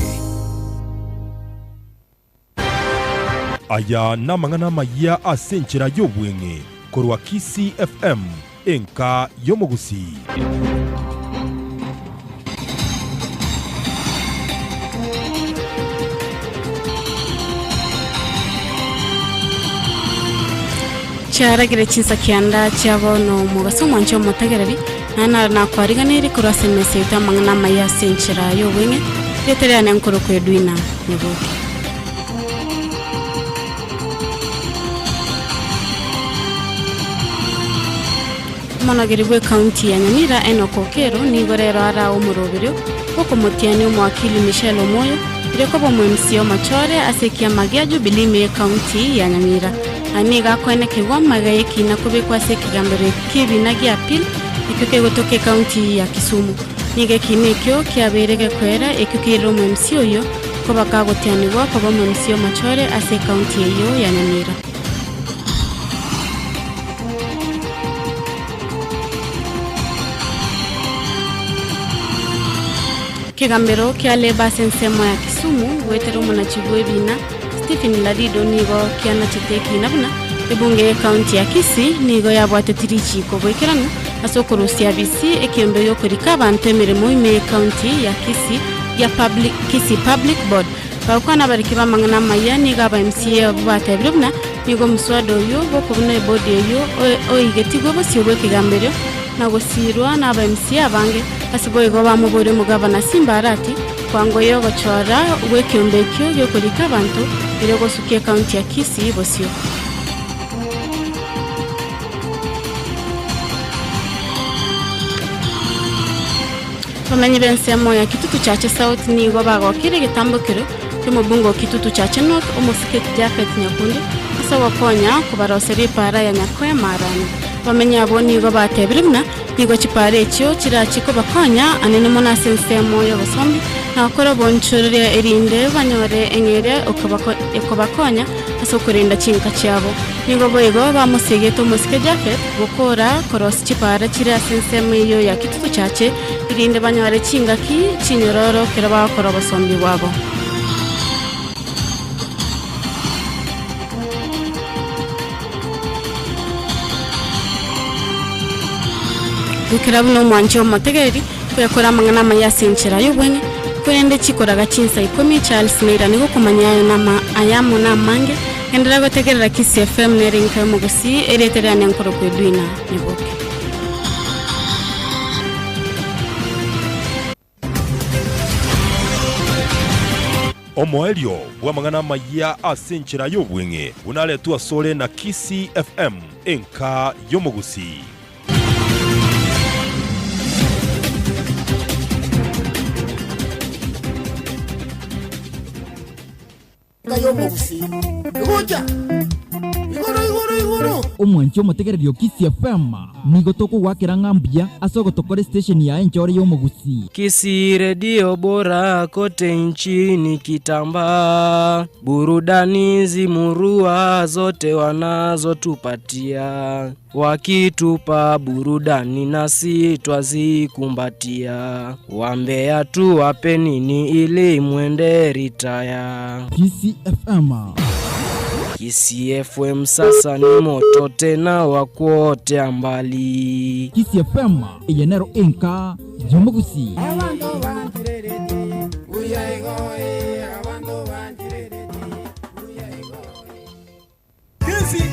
Aya namang'ana amayia ase enchera y'obweng'e korwa Kisii FM enka y'omogusii. Chiaragire chinsa kianda chia bono omogaso omwanche omotegereri, naye naro nakwariganirie korwa ase emesa yaito amang'ana amaya ase enchera y'obweng'e, rieta riane nkorokwa Edwina Nyaboke. Omonogeri bw'ecounty ya Nyamira Enock Okero nigo rero arae omoroberio bw'okomotiania omowakili Michelle Omoyo erio koba omo-MCA omochore ase ekiama gia Jubilee ime y'ecounty ya Nyamira. Na nigo akoenekigwa amaiga y'ekiina kobekwa ase ekegambero ki'ebiina gia Appeal ekio kegotoka ecounty ya Kisumu. Nigo ekiina ekio kiabeire gekoera ekio keirire omo-MCA oyio koba kagotianigwa koba omo-MCA omochore ase ecounty eyio ya Nyamira. Ekegambero kia Labour ase ensemo ya Kisumu goetera omonachi bw'ebiina Stephen Ladido nigo kianachete ekiina buna ebunge y'ecounty ya Kisii nigo yabwateti richiiko boikeranu ase okorusia bisi ekiombe gi'okorika abanto emeremo ime y'ecounty ya Kisii gia Public Kisii Public Board. Bagokwana abariki b'amang'ana amaya nigo aba MCA abwo batebire buna nigo omoswada oyio bw'okobuna ebodi eyio oigetigwe bosio bw'ekegamberio na gosiirwa n'aba MCA abange. Ase boigo bamoboria omogabana Simba Arati kwangoyia ogochora gw'ekeombe ekio gi'okorika abanto erio gosukia ekaunti ya Kisii bosio. Abamenyi b'ensemo ya Kitutu Chache South nigo bagokire egetambokero ki'omobunge o Kitutu Chache North omosike Japhet Nyakundi ase ogokonya kobaroseria epaara ya Nyakoe Marani. Abamenyi abwo nigo batebire buna nigo chipaara echio chirachie kobakonya anene mono ase ensemo y'obosombi na gokora obonchoreria erinde banyore eng'eria ekobakonya ase okorenda chinka chiabo. Nigo boigo bamosegete omosike Jafeth gokora korosia chipaara chire ase ensemo eyio ya Kitutu Chache, erinde banyore chingaki chinyororo ekero bagokora obosombi bwabo. Gokera buna omwanchi omotegereri, koyakora amang'ana amaya ase enchera y'obweng'e, korende chikoraga chinsa ikomi Charles Neira nigo okomanya ayo nama ayamo namange, Enderera gotegerera Kisii FM nere enka y'omogusii erieta riane nkorokwa Edwina Nyaboke. Omoerio bw'amang'ana amayia ase enchera y'obweng'e buna aretwe asore na Kisii FM, enka y'omogusii. Enka y'omogusii egocha igoro igoro igoro. Omwanchi omotegereri o Kisii FM, nigo tokogoakera ng'a mbuya ase ogotokora estation yaye enchore y'omogusii. Kisii redio bora kote nchini kitambaa, burudani zimurua zote wanazotupatia, wakitupa burudani nasi twazikumbatia, wambea tuwape nini ili mwende ritaya. Kisii FM. Kisii FM sasa ni moto tena wa kuotea mbali. Kisii FM eye nero enka y'omogusii.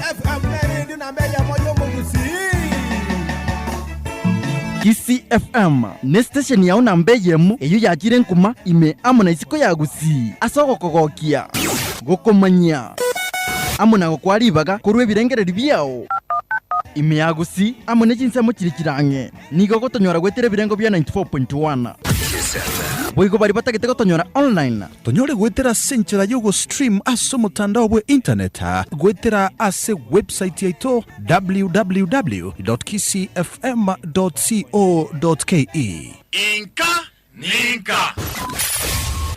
FM neredio namba eyemo y'omogusii. Kisii FM ne station yao namba eyemo eyo yachire nkuma ime amo na isiko ya Gusii ase ogokogokia, gokomanyia amo na gokoa ribaga korwa ebirengereri biao. Ime ya Gusii amo ne chinsemo chiria chire ang'e nigo ogotonyora goetera ebirengo bia 94.1. Boigo baria batagete gotonyora online. Tonyore goetera ase enchera y'ogostream ase omotandao bwe internet goetera ase website yaito www.kisifm.co.ke. Inka ninka.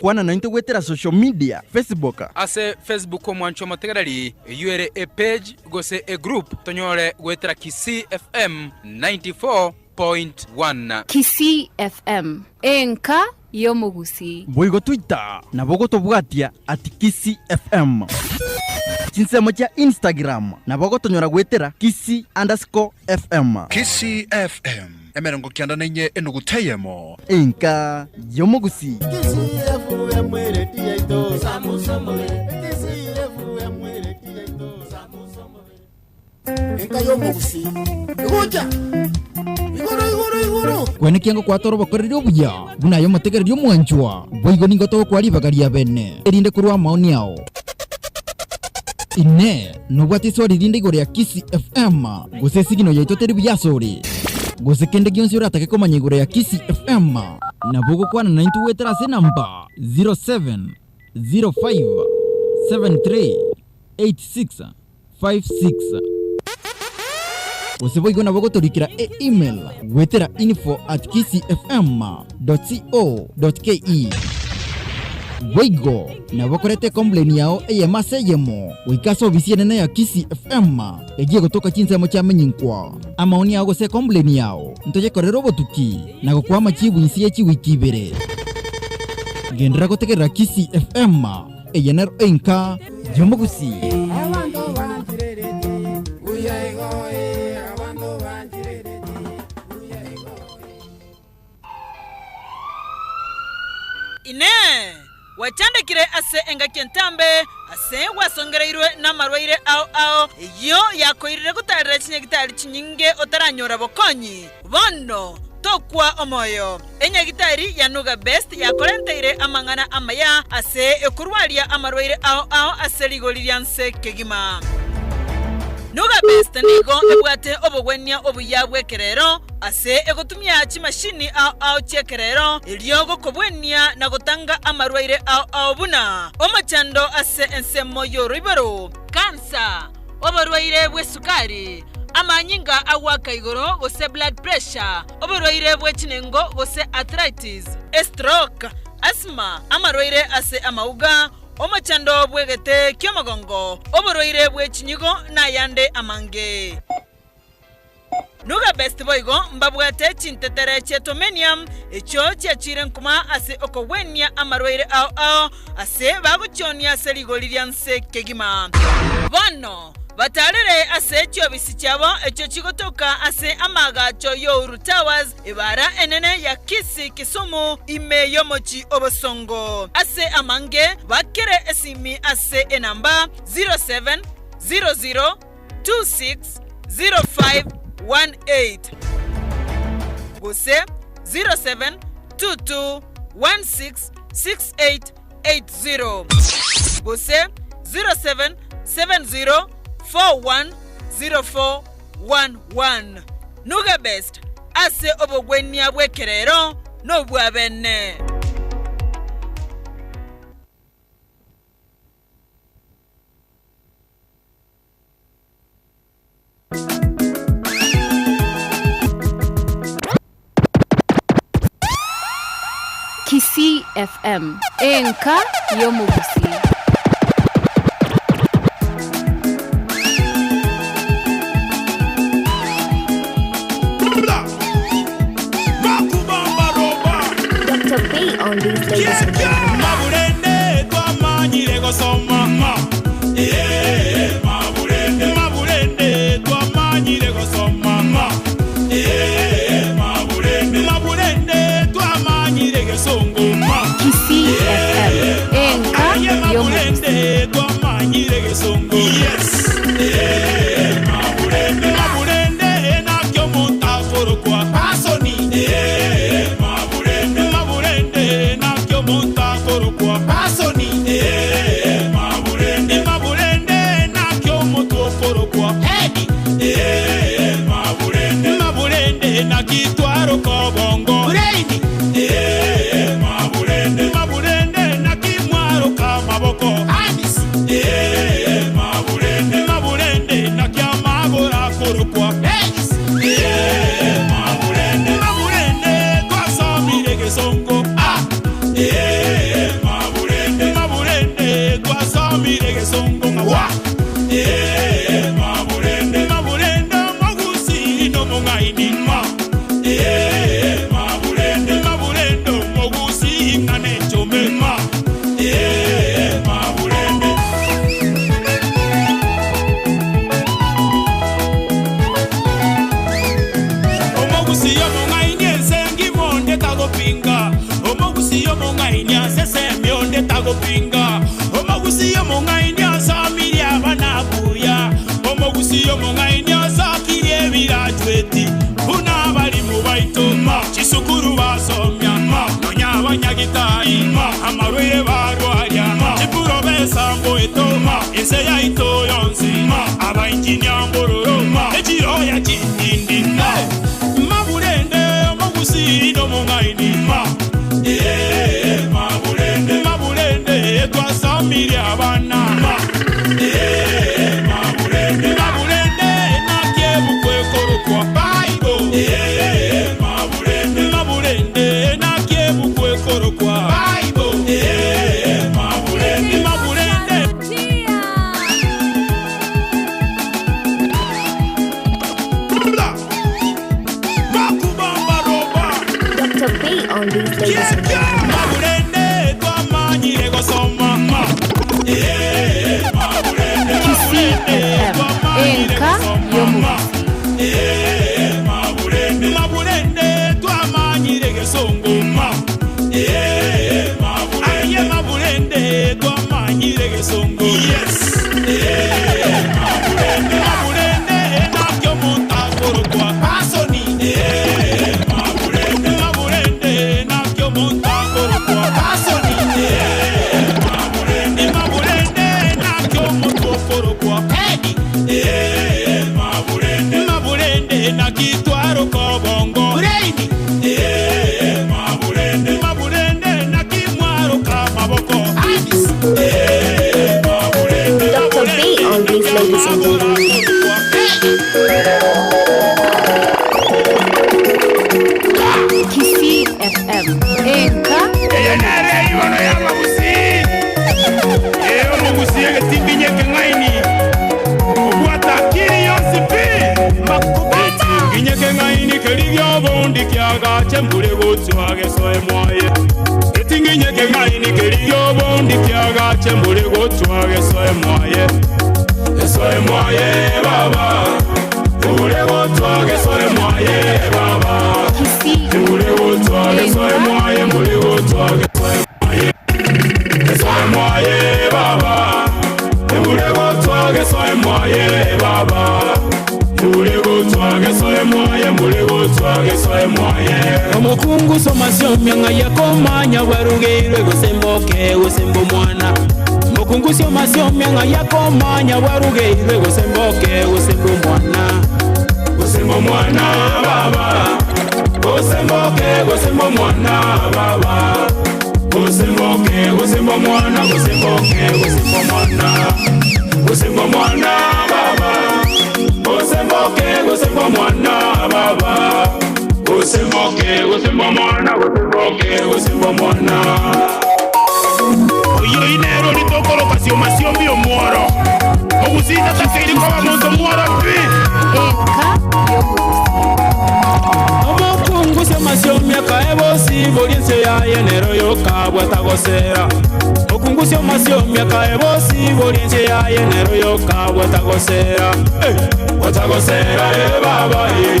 Kwana naintwe goetera social media, Facebook. Ase Facebook omwancho omotegereri, eyio ere epage gose egroup tonyore goetera Kisii FM 94.1. Kisii FM, enka y'omogusii. Boigo Twitter nabo ogotobwatia at Kisii FM. Chinsemo chia Instagram nabo ogotonyora goetera Kisii underscore FM. Kisii FM, emerongo kianda na inye enuguta eyemo. Enka y'omogusii. Kisii FM eredio yaito Kisii FM eredio yaito Enka y'omogusii egocha igoro igoro igoro. Kwenekia ngokwatora obokoreri obuya buna aye omotegereri omwanchwa, boigo nigo togokoa ribaga ria bene, erinde korwa amaoni ao. Inee! Nobwate iswari rinde igoro ya Kisii FM, gose esigino yaito teri buya asore? Gose kende gionsi oratake komanya igoro ya Kisii FM, nabo ogokwana naintwe goetera ase enamba 07 05 73 86 56. Gose boigo nabo ogotorikera e-email goetera info at kisifm co ke. Boigo nabo okoreta ecomplain yao eyemo ase eyemo goika ase obisi enene ya Kisii FM eyio egotoka chinsemo chia Menyinkwa. Amaoni ao gose ecomplain yao ntoyekorere obotuki na gokoa amachibu inse ye chiwiki ibere. Genderera gotegerera Kisii FM eye nero enka y'omogusii. Abanto banchirereti buya igo eh, abanto banchirereti buya igo Inee! Gwachandekire ase engaki entambe, ase gwasongereirwe namarwaire ao ao, eyio yakoirire gotaarera chinyagitari chinyinge otaranyora bokonyi? Bono tokwa omoyo. Enyagitari ya Nuga Best yakorenteire amang'ana amaya ase okorwaria amarwaire ao ao ase rigori ria nse kegima. Nuga Best nigo ebwate obogwenia obuya bw'ekerero ase egotumia chimashini ao ao chi'ekerero erio gokobwenia na gotanga amarwaire ao ao buna omochando ase ensemo y'oroiboro, kansa, oborwaire bw'esukari, amanyinga agoaka igoro gose blood pressure, oborwaire bwe chinengo gose arthritis, estroke, asthma, amarwaire ase amauga, omochando bw'egete ki'omogongo, oborwaire bwe chinyigo na ayande amange. Nuga Best boigo mbabwate chintetere chi'etomenium, echio chiachire nkuma ase okogwenia amarwaire ao ao, ase bagochionia ase rigori ria nse kegima. Bono batarere ase chiobisi chiabo echio chigotoka ase amaagacho y'Ouru Towers, ebaara enene ya Kisii Kisumu, ime y'omochie o Bosongo. Ase amange bakere esimi ase enamba 0700 260518 gose 0722166880 gose 0770410411. Nuga Best ase obogwenia bw'ekerero nobwabene. Kisii FM, enka y'omogusii. Dr. B on these ladies and gentlemen. Maburende twamanyire gosoma ma Eh, maburende maburende twamanyire gosoma ma Eh, maburende maburende twamanyire gesongo ma Kisii FM, enka Aye, y'omogusii. maburende twamanyire gesongo yes Eh, akorokwa Pasoni eh, Maburende Maburende naki omotwe okorokwa Hedi eh, Maburende Maburende naki twaroka obongo Brain eh, Maburende Maburende naki mwaroka amaboko Hands eh, Maburende Maburende naki amagoro akorokwa Legs eh, Maburende Maburende twasomire gesongo ah, eh, Maburende Maburende twasomire gesongo ng'a wa eh, Maburende Maburende omogusii nomong'aini ma eh, Maburende Maburende omogusii ng'a nechome ma eh, Maburende. Omogusi omong'aini ense engima onde tagopinga. Omogusi omong'aini ase esemi onde tagopinga. Omogusi omong'aini osomirie abana buya. Omogusi omong'aini osokirie ebirachweti buna abalimu baito chisukuru basomia nonya abanyagitari amarwaire barwaria chiprofesa mboeto ense yaito yonsi abainjinia mbororo echiroya chintindi Maburende omogusii nomong'aini ma eh, Maburende Maburende twasomire abana ma eh, Maburende Maburende naki ebuku ekorokwa Bible eh, Maburende Maburende naki ebuku ekorokwa Bible eh, Maburende Maburende. Dr. B on these ladies and gentlemen. Maburende twamanyire gosoma ma eh, Maburende Kisii FM, enka y'omugusi. Eh, Maburende Maburende twamanyire gesongo ma Eh, Maburende Aye Maburende twamanyire gesongo yes Eh, Maburende Maburende nakyo omonto akorokwa Pasoni Eh, Maburende Maburende nakyo omonto akorokwa Pasoni Eh, Maburende Maburende nakyo omonto okorokwa Hedi Eh, Maburende Maburende naki twaroka obongo Brain Eh, Maburende Maburende naki mwaroka amaboko Hands Eh, Maburende Dr. B on these ladies and gentlemen. Kisii FM, enka Eye nere ibono y'abagusi ee omogusi egetinginye ekeng'aini obwata akili yonsi pi etinginye ekeng'aini keri giobondi kiagache mbure gochwa gesoe mwaye etinginye ekeng'aini keri giobondi kiagache mbure gochwa gesoe mwaye esoe mwaye baba mbure gochwa gesoe mwaye baba mbure gochwa gesoe mwaye mbure gochwa gesoe mwaye gesoe mwaye baba mbure gochwa gesoe mwaye baba mbure gochwa gesoe mwaye mbure gochwa gesoe mwaye. Omokungu somasio myang'a yakomanya bwarugeirwe gosemboke gosemba omwana. Mokungu somasio myang'a yakomanya bwarugeirwe gosemboke gosemba omwana. Gosemba omwana baba gosemboke gosemba omwana baba gosemboke gosemba omwana gosemboke gosemba omwana gosemba omwana baba gosemboke gosemba omwana baba gosemboke gosemba omwana gosemboke gosemba omwana. Oyo inero litokoroka siomasiomi omworo ogusita takeiri koba monto mworo pi. Enka y'omugusi. Omokungu somasio myaka ebosi bori ense yaye nero yokabwa tagosera. Okungu somasio myaka ebosi bori ense yaye nero yokabwa tagosera. Eh, watagosera e baba e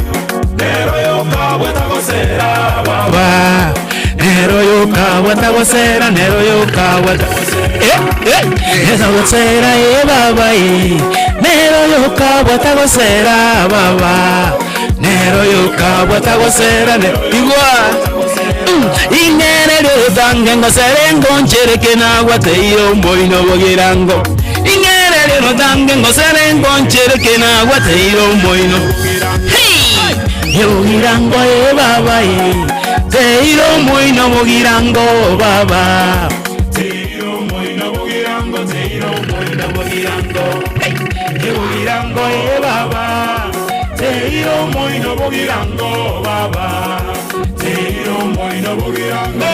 nero yokabwa tagosera baba Ba, nero yoka watagosera nero yoka watagosera eh eh watagosera eh baba eh nero yoka watagosera baba nero yoka watagosera ne igwa. Inene. Ing'ererio rotange ngosere ngonchereke nagwateire omoino bogirango. Ing'ererio rotange ngosere ngonchereke nagwateire omoino. Hey! Bogirango e baba e, teire omoino bogirango baba. Teire omoino bogirango, teire omoino bogirango. Hey! Bogirango e baba, teire omoino bogirango baba. Teire omoino bogirango.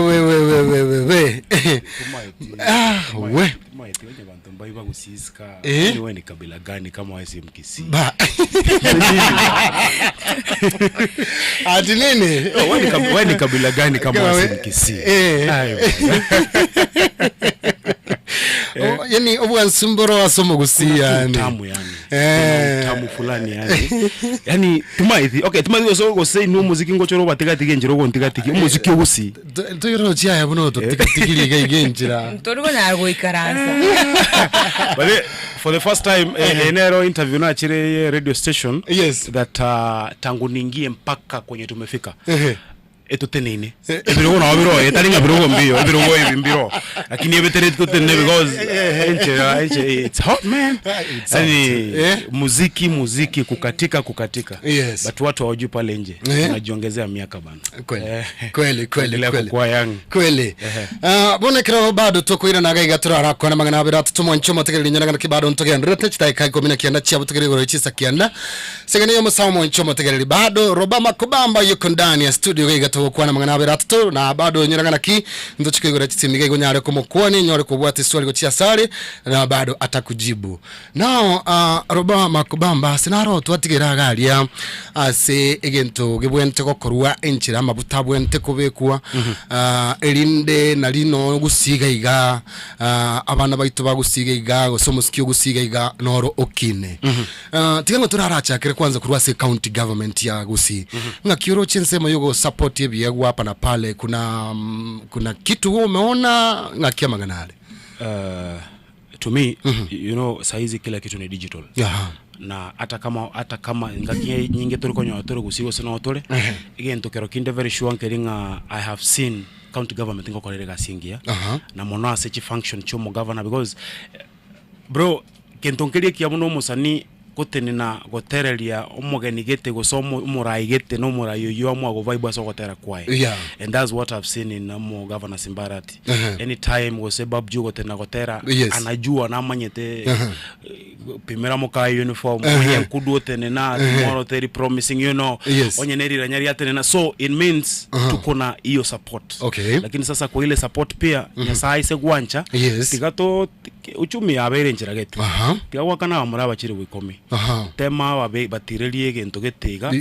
Wewewewewewewewe. Ah, we. Eh? Wewe ni kabila gani kama wewe si Mkisii? Ba. Ati nini? Oh, wewe ni kab- wewe ni kabila gani kama Kama wewe si we- Mkisii? Eh. Ayo. Oh, yani obwansumburo wasoma gusi yani. Utamu yani. Eh. Utamu fulani yani. Yani tumaithi. Okay, tumaithi gose gose inu muziki ngochoro batigatigi njiro gontigatigi umuziki ogusi. Tuyoro chiaya buno tutigatigiri iga injira. Tori konyara goikaransa. But the, for the first time eh, enero interview na chire radio station yes. that tangu niingie mpaka kwenye tumefika Ehe. etutenene ebirogo nao biro etaringa birogo mbio ebirogo ebi mbiro lakini ebetere tutenene because enche enche it's hot man It's yani hot. Eh? muziki muziki kukatika kukatika Yes. but watu hawajui pale nje Eh? unajiongezea miaka bana Kweli. Eh. Kweli kweli Endelea kweli. kukua young Kweli. Ehe. Uh, bono ekero bado tukwiranaga iga turarakwana magana abere atatu mwancho motegereri nyonaga naki bado ntogenderete chidakika ikumi na kianda chia butegereri igoro chisa kianda sigani yo musawa mwancho motegereri bado Robama Kubamba yuko ndani ya studio iga tugukwana magana abere atatu na bado nyonaga naki ntochika igoro chitsimiga igo nyare kumukwani nyore kubwata iswali gochia sare na bado atakujibu nao Robama Kubamba sinaro twatigera garia ase egento gibwente gokorwa enchera amabuta bwente kubekwa erinde narino gusiga iga abana baitu bagusiga iga gose omusiki ogusiga iga noro okine. Tiga ngo turarachakire kwanza kurwa ase county government ya Gusii ng'aki oroche ensemo yogo support ebiegwa hapa na pale kuna kuna kitu wewe umeona ng'aki amang'ana are To me, you know, saizi kila kitu ni digital. Aha. Na hata kama ngaki nyinge turi konyoa turi gusigo sino turi Ehe. egento kero kinde very sure nkeri ng'a I have seen county government ngokorere gasingia na mono ase chi function chomo governor because bro kento nkerie kia muno omusani gotenena gotereria omogeni gete gose omorai gete na omorai oyo amwa go vibe ase ogotera kwaye. And that's what I've seen in mo governor Simbarati. Anytime gose Babju gotena gotera anajua namanyete pimera mukai uniform onye nkudu otenena tomorrow teri promising you know onye neriranya riatenena, so it means tuko na hiyo support. Lakini sasa kwa ile support pia nyasaye ise gwancha tiga to uchumi yabeire enchera gete tiga gwakana bamura abachire bwikomi tema babe batirerie egento getiga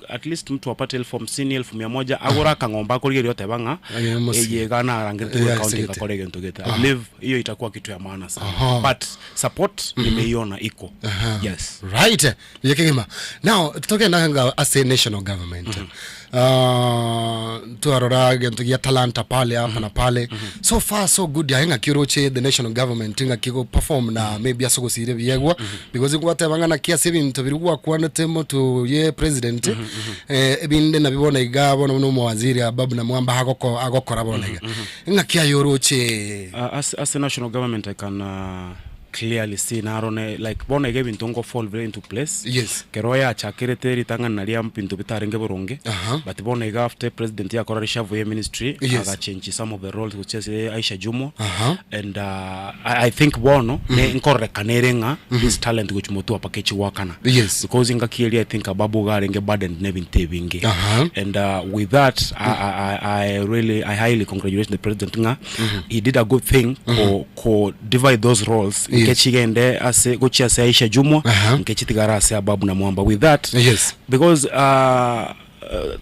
at least mtu apate 50,000, 100,000 agora akang'omba akorigeria oteba ng'a Aye, mosi. eye gana arangirete Yeah, county sigete. ngakora egento gete. I believe hiyo itakuwa kitu ya maana sana but support nimeiona iko. Yes. Right, yekegema now togenda nga ase national government twarora gento gia talanta pale hapa na pale. So far so good yae ng'aki the national government ng'aki go perform na maybe asogosire biegwa because ngwateba ng'a naki ase ebinto biri gwakwanete motu ye president ebinde nabibona iga bono no mowaziri ababu na mwamba agoko agokora bona iga ng'aki ayoroche. As the national government, I can clearly see naro ne like bono iga ebinto nko fall bire into place. Yes. Kero yachakerete ritang'ani naria ebinto bitarenge boronge. Aha. But bono iga after president yakora reshuffle ye ministry Yes. aga change some of the roles gochia ase Aisha Jumwa. Aha. And I, I think bono ne nkorerekana ere ng'a this talent gochia motwe mpaka echigoakana. Yes. Because engaki eria I think Ababu iga arenge burdened na ebinto ebinge. Aha. And with that I, I, I, I really I highly congratulate the president ng'a he did a good thing ko, ko divide those roles Yes. nke chigende ase gochia ase Aisha Jumwa Aha. nke chitigare ase Ababu na Mwamba with that Yes. because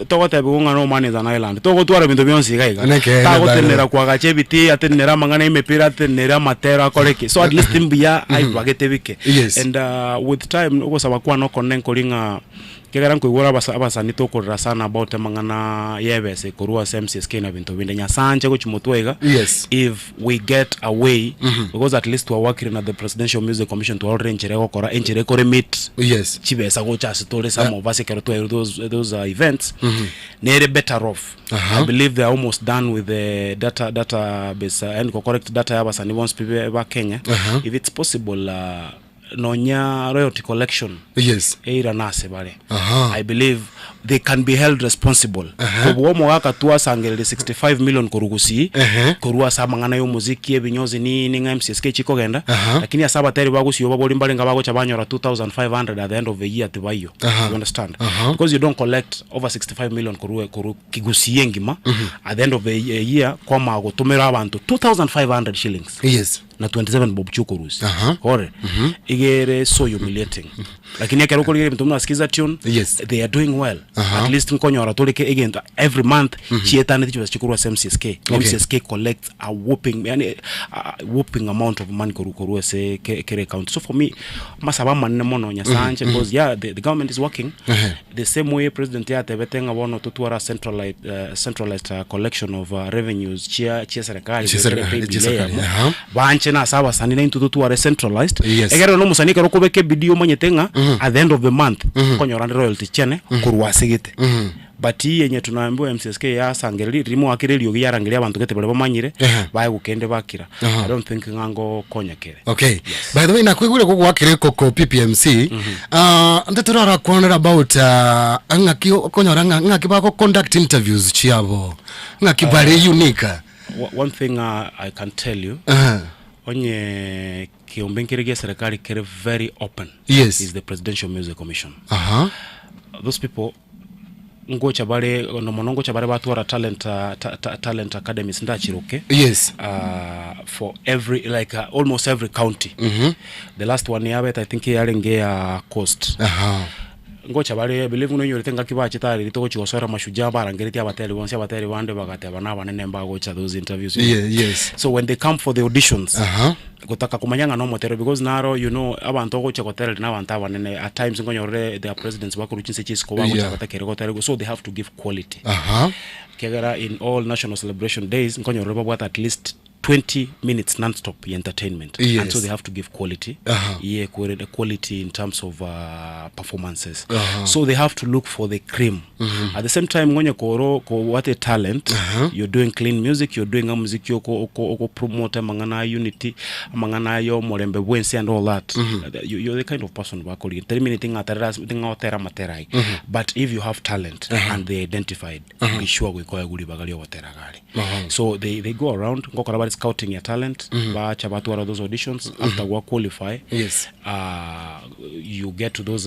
togotebiwa ng'a no man is an island togotwara ebinto bionsi iga iga Nekeene tagotenera bado. kwagacha ebitii atenenere amang'ana emepira atenenere amatero akore ki so at least mbuya aibagete bike Yes. and with time ogosaba kwane okonene nkori ng'a Ekiagera nkoigwera abasa abasani tokorera sana about amang'ana y'ebesa ekorwa ase MCSK na binto binde. Nyasae anche gochia motwe iga, Yes. if we get a way, because at least twawakire na the Presidential Music Commission twarorire enchera egokora, enchera ekoremit Yes. chibesa gocha ase tore some of us ekero twairwe those, those events, nere better off. Aha. I believe they are almost done with the data database and go correct data y'abasani bonsi pi be- ba Kenya. Aha. If it's possible nonya royalty collection Yes. eirana ase bare. Aha. I believe they can be held responsible. Aha. Kobua omogaka twasangereria 65 million korwa gusii Ehe. korwa ase amang'ana ya omoziki ebinyozi nini ng'a MCSK chikogenda Aha. lakini ase abateri ba gusii obabori mbare ng'a bagocha banyora 2500 at the end of the year tibaiyo. Aha. You understand? Aha. Because you don't collect over 65 million korwa korwa kigusii engima at the end of the year kwamanya gotomera abanto 2500 shillings. Yes. Na 27 bob chiokorusia. Aha. Kore. Iga ere so humiliating. Lakini ekero okorigereria ebinto buna Skiza Tune, Yes. they are doing well. Aha. At least nkonyora tore ke egento every month chietaneti chibesa chikorwa ase MCSK. Okay. MCSK collects a whopping, yani, a whopping amount of money korwa korwa ase ke- kere county. So for me, amasabo amanene mono Nyasaye anche because yeah, the, the government is working. Ehe. The same way president yatebete ng'a bono totwara centralized, centralized collection of revenues chia chia serikali Chia goetera serikali, pay chia bill serikali, eyemo. aha. Banche na ase abasani na intwe totware centralized. Yes. Ekero na omosani ekero okobeka ebidii omanyete ng'a at the end of the month okonyora nde royalty chiane korwa ase gete. But hii yenye tunaambiwa MCSK yasangereria riria mwakire eriogi yarangeria abanto gete baria bamanyire Ehe. baye gokende bakira. Aha. I don't think ng'a ngokonya kere. Okay. By the way nakoigure gogwakire koko PPMC. Ah nte torarakwanera about ah, ng'aki okonyora ng'a ng'aki bago conduct interviews chiabo. Ng'aki bare unique. One thing I can tell you, Aha. onye kiombe nkere gia serikali kere very open Yes. is the Presidential Music Commission. Aha. Those people ngocha bare no mono ngocha bare batwara talent ta, ta, talent academies ndachiroke. Yes. For every like almost every county. Mhm. The last one yabete I think yarenge ya coast. Aha. Ngocha bare I believe nonyorete ngaki bachete ariri togochi gosora mashujaa barangeretie abateri bonsi abateri bande bagateba na abanene mbagocha those interviews. You know? Yeah, yes. So when they come for the auditions Aha. gotaka komanya ng'a nomotero because naro you know abanto ogocha gotereria na abanto abanene at times nkonyorore their presidents bakorwa chinse chia isiko bagocha Yeah. batakere gotereria so they have to give quality. Aha. Ekiagera in all national celebration days nkonyorore babwate at least 20 minutes non-stop ya entertainment. Yes. And so they have to give quality. Aha. Yeah, quality in terms of performances. Aha. So they have to look for the cream. At the same time, ngonye koro ko what a talent. You're doing clean music, you're doing a music yoko oko oko promote mangana unity, mangana yo morembe bwensi and all that. You, you're the kind of person bakori. 3 minutes tinga tinga otera materai. But if you have talent and they identified, be sure we go guri bagali otera gari. So they go around ngokora bari scouting your talent, bacha batwara those auditions after wa qualify. Yes. You get to those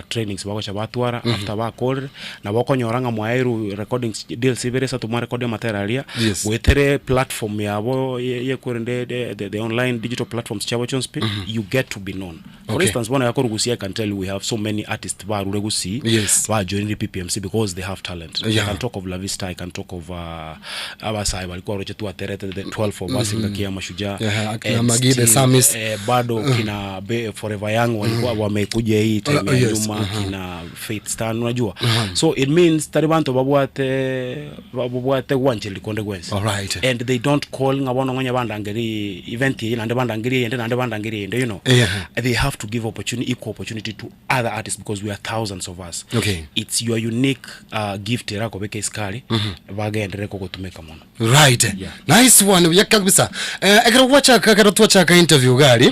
trainings bagocha batwara after bakore na bakonyora ng'a mwaeru recordings deals ibere sa tumwa record matera aria Yes. wetere platform yabo ye kwerende the online digital platforms chabo chonspi you get to be known. For Okay. instance bona yakoro gusi I can tell you we have so many artists barure gusi Yes. ba join the PPMC because they have talent. Yeah. I can talk of La Vista, I can talk of abasai balikuwa roche tu aterete the 12 of us mm -hmm. Mashujaa Yeah, akina And Magide still, Samis. bado kina Be, Forever Young walikuwa wamekuja hii time ya Yes. nyuma kina Faith Stan unajua so it means tari bantu babwate babwate gwancheli konde gwensi Alright. and they don't call ng'abono ng'onya bandangeri event iyi nande bandangeri yende nande bandangeri yende you know Yeah. they have to give opportunity equal opportunity to other artists because we are thousands of us Okay. it's your unique gift erakobeka isikari bagenderere kogotumeka mono Right. Yeah. Nice one. Yaka Kabisa. Eh, ekero gwachaka ekero twachaka interview gari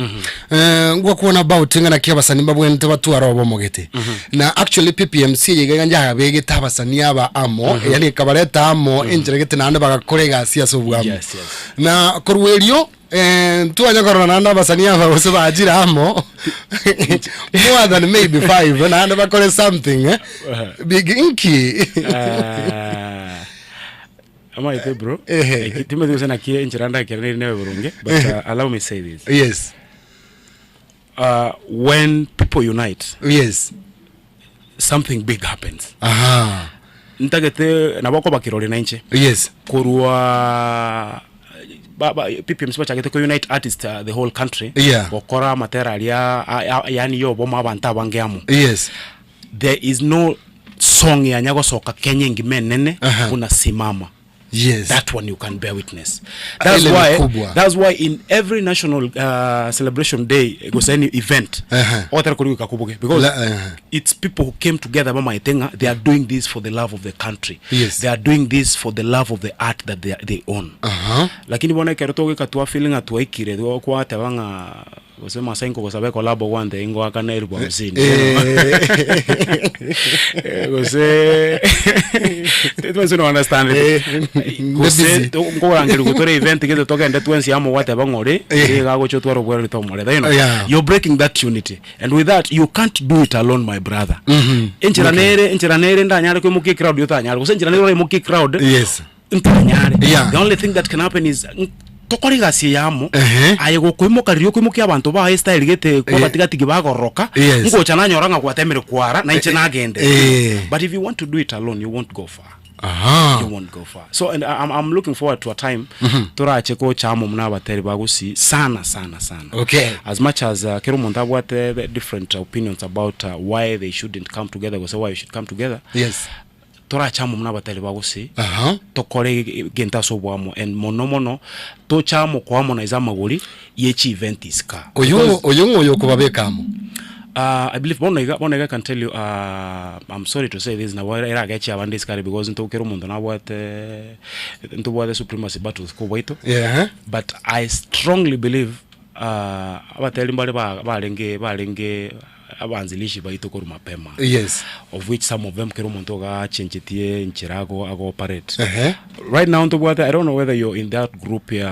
eh, ngwakwana about ng'a naki abasani mbabwenerete batware obomogete na actually PPMC eye iga yabegete abasani aba amo yani ekabareta amo enchera gete naende bagakora egasi ase obwamo Yes, yes. na korwa erio eh, ntwanya korora naende abasani aba gose bachire amo more than maybe five naende bakore something eh? Big inki Eh, amaete bro Ehe. Eki- timanyeti gose naki enchera ndakerane newe boronge but allow me say this yes when people unite yes something big happens aha ntagete nabo okobakera ore nainche yes korwa ba, ba, PPMC bachagete ko unite artists the whole country Yeah. gokora amatera aria a- a- yani yobomo abanto abange amo yes there is no song yanya gosoka Kenya engima enene Aha. buna simama yes that one you can bear witness that's Ile ni why kubwa. that's why in every national celebration day gose any event Aha. otara kuri kubuge because La- aha. it's people who came together bamaetenga they are doing this for the love of the country Yes. they are doing this for the love of the art that they, they own Aha. lakini bono ekero togeka twa feeling ng'a twaikire kwateba ng'a gose masai nkogosaba ekolabo gwante ingoakana elfu hamsini Eh. gose twensi no understand Eh, gose busy. nkorangeria gotore event gete togende twensi amo gwateba ng'ore Eh. iga gocha otware obwereri tomoreta you know Yeah. you're breaking that unity and with that you can't do it alone my brother Mhm. enchera Okay. nere enchera nere ndanyare koimokia crowd yotanyare gose enchera nere oraimokia crowd yes ntanyare Yeah. the only thing that can happen is tokore egasi yamo Ehe. aye gokoimoka riria okoimokia abanto baye style gete kwa Eh. batigatigi bagororoka Yes. ngocha nanyora ng'a gwatemire kwara na inche nagende eh. but if you want to do it alone you won't go far Aha. you won't go far so and I, I'm, I'm looking forward to a time Mhm. torache kochamo muna abateri bagusi sana sana sana Okay. as much as kero omonto abwate the different opinions about why they shouldn't come together gose why you should come together yes torachamo muna abateri bagusi Aha. tokore gento ase obwamo and mono mono tochamo koharmonize amagori yechi event isika oyo oyo ng'oyo okobabeka amo I believe bono iga bono iga I can tell you I'm sorry to say this nabo erageche abande isikari because ntokera omonto nabwate ntobwate supremacy battles kobwaito Yeah. but I strongly believe abateri mbare ba- barenge barenge abanzilishi baito korwa mapema Yes. of which some of them kera omonto ogachenchetie enchera ago ago operate Ehe. right now ntobwate i don't know whether you're in that group ya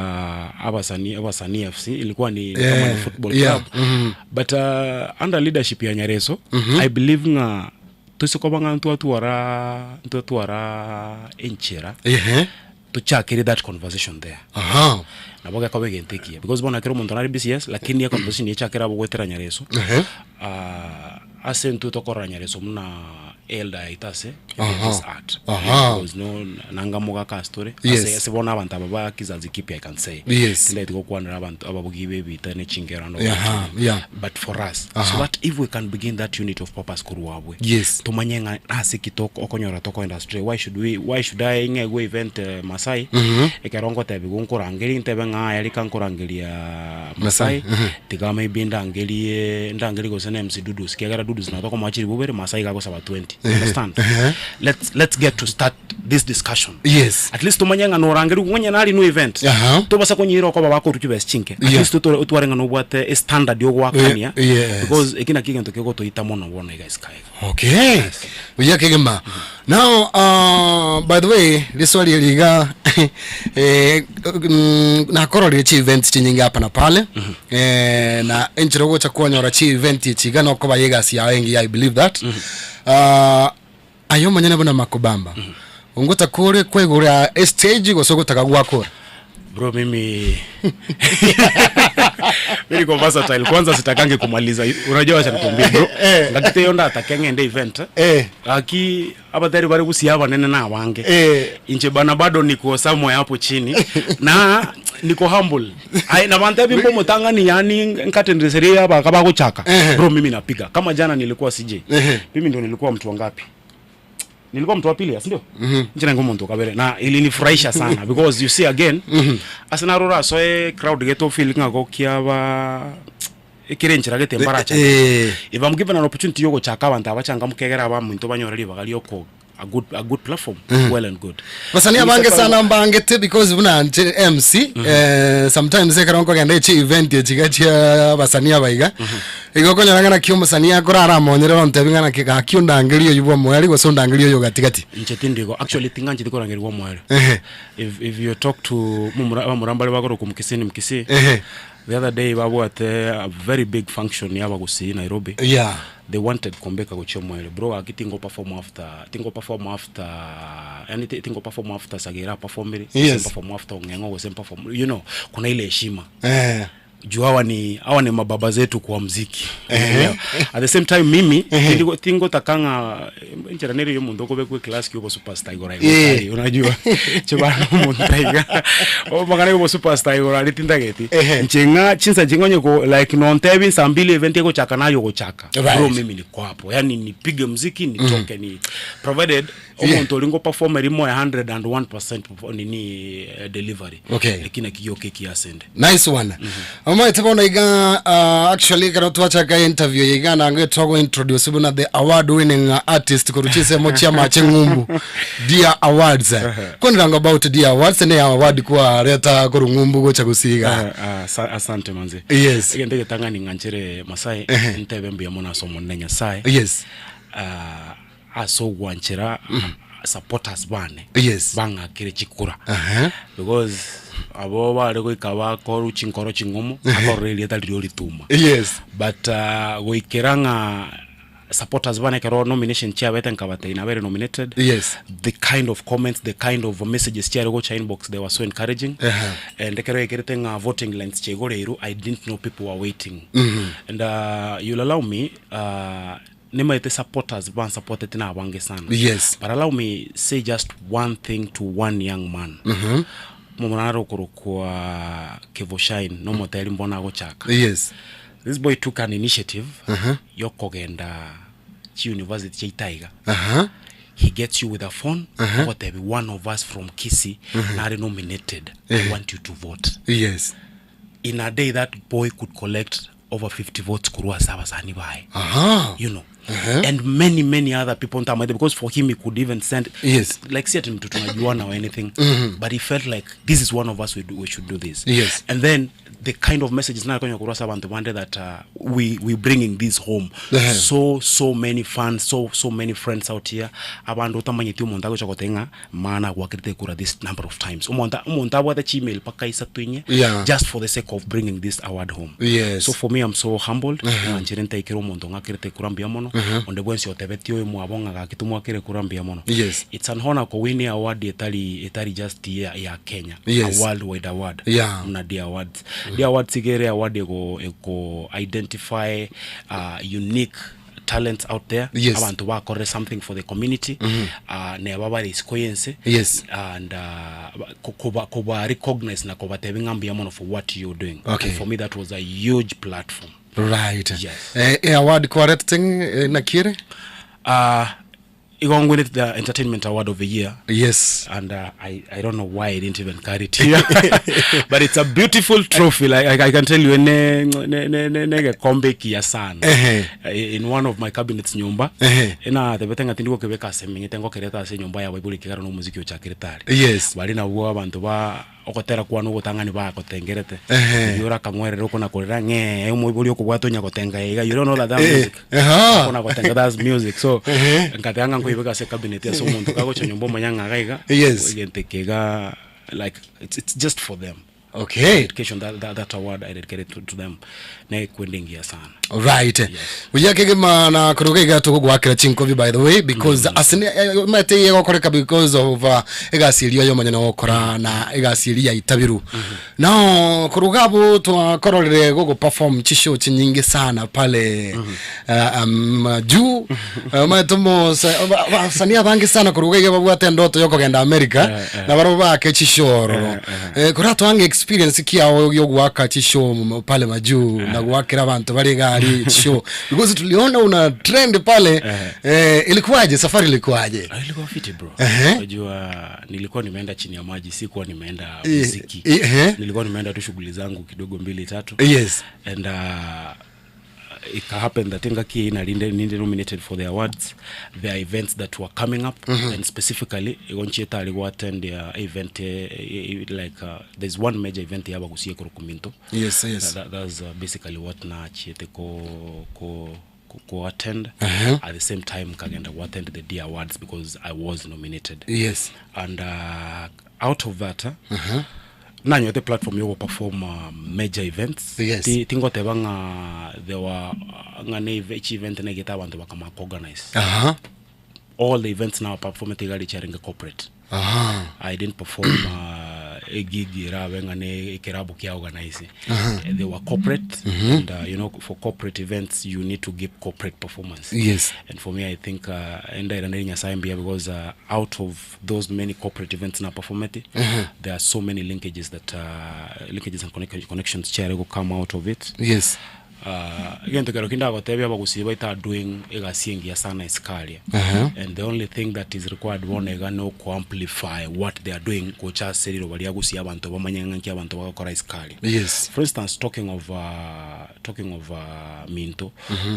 abasani abasani fc ilikuwa ni kama ni football yeah. club Mhm. but under leadership ya nyareso Mhm. i believe ng'a tosikoba ng'a ntwatwara ntwatwara enchera Ehe. tochakire that conversation there Aha. nabo gekoba egento ekiya because bono ekero omonto nare busy yes lakini econversation yechakera abo goetera nyareso Ehe. Ase intwe tokorora nyareso buna elder yaito ase Aha. this art Aha. because no nanga mogaka ase tore Yes. ase ase bono abanto aba ba kizazi kipya i can say Yes. tindaeti gokwanera abanto ababugi ba ebita ne chingero and all Aha, that. yeah. but for us Aha. so that if we can begin that unit of purpose korwa abwe Yes. tumanye ng'a ase ki tok- okonyora tokoenda astray why should we why should I ng'egwe event Masai Mhm. ekero ngotebiwa nkorangeria ntebe ng'a aya rika nkorangeria Masai, Masai mhm. tiga maybe ndangerie ndangerie gose na MC Dudus kiagera Dudus nabo tokomoa chiri bobere Masai iga agosaba 20 Ehe, understand ehe. let's let's get to start this discussion Yes. at least tumanye ng'a norangeriwa ng'onye nari no event Aha. tobasa konyira okoba bakorwa chibesa chinke at Yeah. least otware otware ng'a nobwate e standard yogoakania Yes. because eki naki egento kegotoita mono bono iga isika iga Okay. Buya kegima. Now, by the way, riswali eri iga eh, nakororire chi events chinyinge hapa na pale eh, na enchera ogocha kwanyora chi event echi iga nokoba ya egasi yao engiya I believe that aye omonyene buna Makobamba ongotakore kwaigora estage gose ogotaka gwakora Bro, mimi mimi niko versatile. Kwanza sitakangi kumaliza. Unajua wacha nikwambie bro. Ngakite yo ndatake ng'ende event. Aki abatari bari gusia abanene na abange. Inche bana bado niko somewhere hapo chini na niko humble. Ai na bantu bimbo mutangani yani nkatendeseria aba kabagochaka. Bro, mimi napiga. Kama jana nilikuwa CJ. Mimi ndio nilikuwa mtu wangapi? Nilikuwa mtu wa pili, si ndio? Nchina ngo muntu kabere na ilinifurahisha sana because you see again asinarora so e crowd geto feeling ako kiaba ekirenchera gete mbaracha Eh. if I'm given an opportunity yogochaka abantu abachanga mukegera aba muntu banyora ribaga ryoko a good, a good platform well and good Basani abange sana mbangete because buna nche MC eh, sometimes ekero nkogenda echi event echiga chia abasani aba iga igo okonyora ng'a naki omosani akorara amonyere ontebi ng'a naki gaki ondangerie oywo bwa omoerio gose ondangerie oyo gatigati. Inche tindigo actually ting'ancheti korangerigwa omoerio Ehe. if, if you talk to momura abamura mbare bakorokwa mkisii ni mkisii Ehe. The other day babwate a very big function ya abagusii Nairobi. Yeah. They wanted kombeka gochia omoerio. Bro gaki tingo perform after tingo perform after yani tingo perform after Sagera aperformire. Yes. Perform after Ong'eng'o gose perform you know kuna ile heshima. Eh. Juu hawa ni hawa ni mababa zetu kwa mziki. Unaelewa? At the same time mimi tingo tingo takanga enchera nere yo omonto okobekwa eclass kia obosuperstar igoro igo Eh. tari, unajua chibana omonto iga omang'ana ya obosuperstar igoro aria tintageti inche ng'a chinsa chingonye ko like nontebi saa mbili event egochaka naye ogochaka Right. bro mimi niko hapo yani nipige mziki nitoke ni provided omonto oria ngoperform erimo 101% nini eh, delivery Okay. lakini akigioka ekiasende Nice one. Omaete bono iga uh, actually ekero twachaka interview eye iga nange twago introduce buna the award winning artist korwa chinsemo chia amache ng'umbu Dear Awards. Kwaniranga about Dear Awards ne award kwareta korwa ng'umbu gocha gosiga. Ah, ah, sa- asante manze Yes. egento egetang'ani ng'anchere masai Ehe. ntebe mbuya mono ase omonene nyasaye Yes. Ah, ase ogwanchera supporters bane Yes. bang'akere chikura Aha. because abo bare goika bakoru chinkoro ching'omo akorora erieta riria orituma Yes. but uh, goikera ng'a supporters bane ekero nomination chiabete nkabatebia nabere nominated Yes. the kind of comments the kind of messages chiare gocha inbox they were so encouraging Aha. and ekero ekerete ng'a voting lines chiaigoreirwe i didn't know people were waiting Mhm. and uh, you'll allow me uh, nimaete supporters bansupportete na abange sana Yes. but allow me say just one thing to one young man Mhm. momwana are okorokwa Kevo Shine nomoteri mbono agochaka Yes. this boy took an initiative Uh-huh. yokogenda chi university chiaita iga Uh-huh. he gets you with a phone Uh-huh. agotebi one of us from Kisii Uh-huh. nare nominated I Eh. want you to vote Yes. in a day that boy could collect over 50 votes korwa ase abasani baye Aha. you know Uh-huh. and many many other people ntamanyete because for him he could even send Yes. like si ati mtu tunajuana or anything Mhm. but he felt like this is one of us we, do, we should do this Yes. and then the kind of messages nakonya korwa ase abanto bande that uh, we we bringing this home Uh-huh. so so many fans so so many friends out here abandu otamanyeti omonto agocha goteba ng'a mana gwakirete kura this number of times omonto omonto abwate chimail mpaka isato inye Yeah. just for the sake of bringing this award home Yes. so for me i'm so humbled Uh-huh. ng'anchere ntaikere omonto ng'akirete kura mbuya mono Uh-huh. onde bwensi otebetie oyo mwabo ng'a gaki tomwakire kura mbuya mono Yes. it's an honor kowin award etari etari just ya, ya Kenya Yes. a worldwide award Yeah. muna D awards D awards igere award ego ego identify uh, unique talents out there Yes. abantu bakorere something for the community Mhm. uh, neba bare isiko yense Yes. and uh, kuba, kuba recognize na kubatebi ng'a mbuya mono for what you're doing Okay. and for me that was a huge platform Right. Yes. Eh, eh, award kwarete eh, nakire? Uh, igo ngwinete the entertainment award of the year Yes. and uh, I, I don't know why I didn't even carry it here but it's a beautiful trophy like I, I can tell you ne ne ne ne negekombe kiya sana Ehe. Eh, in one of my cabinets nyumba Ehe. ena tebete ng'a tindi gokebeka ase meng'ete ngokereta ase enyomba yabo ibore ekegara na omoziki ochakire are Yes. bari nabwo abanto ba ogotera kwane ogotang'ani bagotengerete Ehe. Riria orakang'werere okona korera ng'ee omoibori okobwata onya gotenga iga you don't know that that Eh, music aha. okona gotenga that's music so Ehe. nkateba ng'a nkoibeka ase cabinet ase omonto kagocha nyomba omanya ng'a iga iga Yes. egento eke iga like it's, it's just for them Okay. Dedication, that, that, that award I dedicated to, to them nekwenda engiya sana right buya kegima na koruga iga tugogwakera chinkobi by the way because mm. asine mate yegokoreka because of uh, egasi eria yomanya na gokora na egasi eria itabiru mm -hmm. now koruga abo twakororere gogo perform chishow chinyingi sana pale mm -hmm. uh, um, juu uh, mate mo basani abange sana koruga iga babwate ndoto yokogenda America Eh, eh. na barabo bake chishow ororo Eh, eh. eh, koratwange experience kiao yogwaka chishow m- pale majuu na gwakira abantu bari gari show because tuliona una trend pale eh, ilikuwaje safari ilikuwaje Ah, ilikuwa fiti bro Ehe. unajua nilikuwa nimeenda chini ya maji sikuwa nimeenda Eh, muziki eh, ehe. nilikuwa nimeenda tu shughuli zangu kidogo mbili tatu Yes. and uh, It happened that engaki eyio narinde ninde nominated for the awards, there are events that were coming up and specifically igo nchiete aria go attend event like there's one major event ya abagusia ekorokwa Minto. Yes, yes. That, that's basically what nachiete ko ko ko attend. At the same time nkagenda go attend the D awards because I was nominated. Yes. And out of that nanyorete platform yo perform major events. Yes. Ti, tingoteba ng'a there were ng'a ne each event negete abanto bakama organize. All the events now perform tigari chiarenge corporate. I didn't perform a gig irabe ng'a ne ekerabu kia organize. They were corporate and you know for corporate events you need to give corporate performance. Yes. And for me I think endaira nyasaye mbuya because out of those many corporate events na performete there are so many linkages that linkages and connections chiare go come out of it. Yes. Egento kero kinde agotebia abagusii baito are doing egasi engiya sana isikaria. And the only thing that is required bono iga no amplify what they are doing gocha ase riroba ria gusii abanto bamanye ng'a nki abanto bagokora isikaria. Yes. For instance talking of talking of Minto,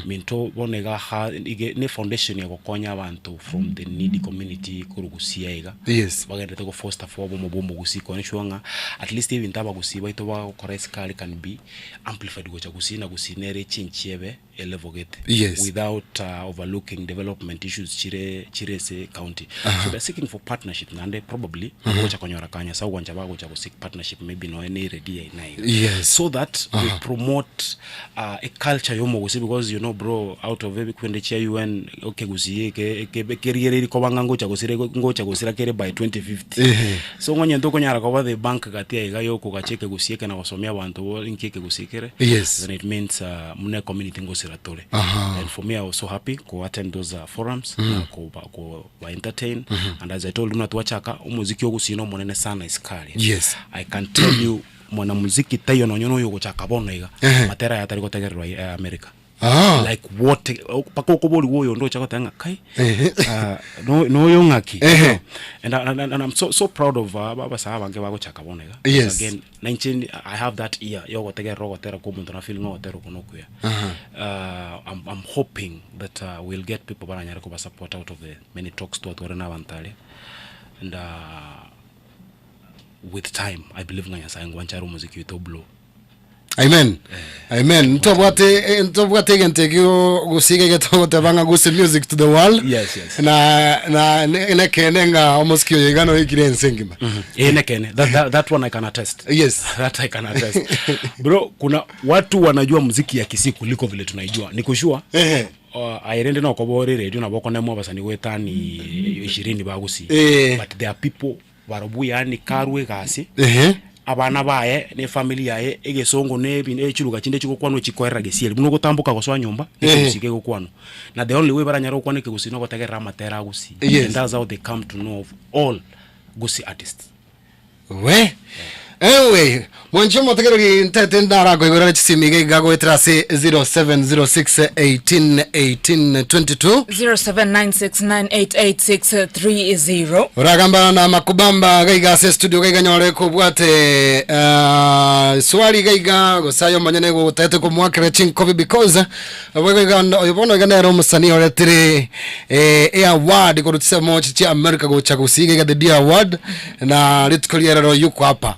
Minto bono iga ha ige ne foundation ya gokonya abanto from the needy community korwa gusii iga. Yes. Bagenderete go foster for obomo bwa omogusii kone sure ng'a at least ebinto abagusii baito bagokora isikari can be amplified gocha gusii na gusii nere echange ebe elevel gete. Yes. Without overlooking development issues chire chire ase county. So they're seeking for partnership naende probably gocha konyora kanya ase ogwancha bagocha go seek partnership maybe noe ne eredio aye na iga. Yes. So that we promote a culture ya omogusii because you know bro out of ebikwende chia UN ekegusii eke eke kerigereiri koba ng'a ngocha gosira ngocha gosira kere by 2050. Ehe. So ng'onye ntokonyara koba the bank gati aiga ya okogacha ekegusii eke na gosomia abanto bo inki ekegusii kere. Yes. Then it means muna ecommunity ngosira tore. And for me I was so happy ko attend those forums na koba koba entertain and as I told you buna twachaka omoziki ogusii na omonene sana isiko aria. Yes. I can tell you mwanamuziki taiyo nonye na oyo ogochaka bono iga matera aye atari gotegererwa America. Like what mpaka okoborigwa oyonde ocha goteba ng'a kai noyo ng'aki. And, and, and, and I'm so, so proud of abasae abange bagochaka bono iga. Yes. Again, na inche I have that ear ya ogotegerera ogotera kwa omonto na feel ng'a ogotera oko nokuya. I'm, I'm hoping that we'll get people baranyare koba support out of the many talks twatware na abanto aria. And with time I believe ng'a Nyasaye ngwancha are omoziki oito oblow. Amen. Amen. Ntobwate ntobwate egento ekio gose iga getogoteba ng'a gose music to the world. Yes, yes. Na na nekene ng'a omosiki oyo iga noikire ense engima. Eh, nekene. That, that, that one I can attest. Yes. That I can attest. Bro, kuna watu wanajua muziki ya Kisii kuliko vile tunaijua. Niko sure. Ehe. Aye rende nokoba ore radio nabo okonemwa abasani goetani ishirini ba Gusii. Eh. But there are people barobwo yaani karwe egasi. Ehe. Abana baye ne efamily yaye egesongo ne ebi ne chiluga chinde chigokwanwa chikoerera gesieri buna ogotamboka gosoa nyomba ekegusii kegokwanwa. Na the only way baranyare gokwana ekegusii nogotegerera amatera a Gusii. Yes. And that's how they come to know of all Gusii artists. We. Anyway, mwanche omotegereri ntete ndarakoigorera chisimi iga iga goetera ase 0706 18 18 22. 0796988630. Oragambana na makubamba gaiga ase studio gaiga nyore kobwate swali gaiga gose aye omonyene gotagete komwakera chinkobi because boigo iga oyo bono iga nere omosanii oretire e award korwa chisemo chia America gocha gusii iga the D award na rituko riarero yuko hapa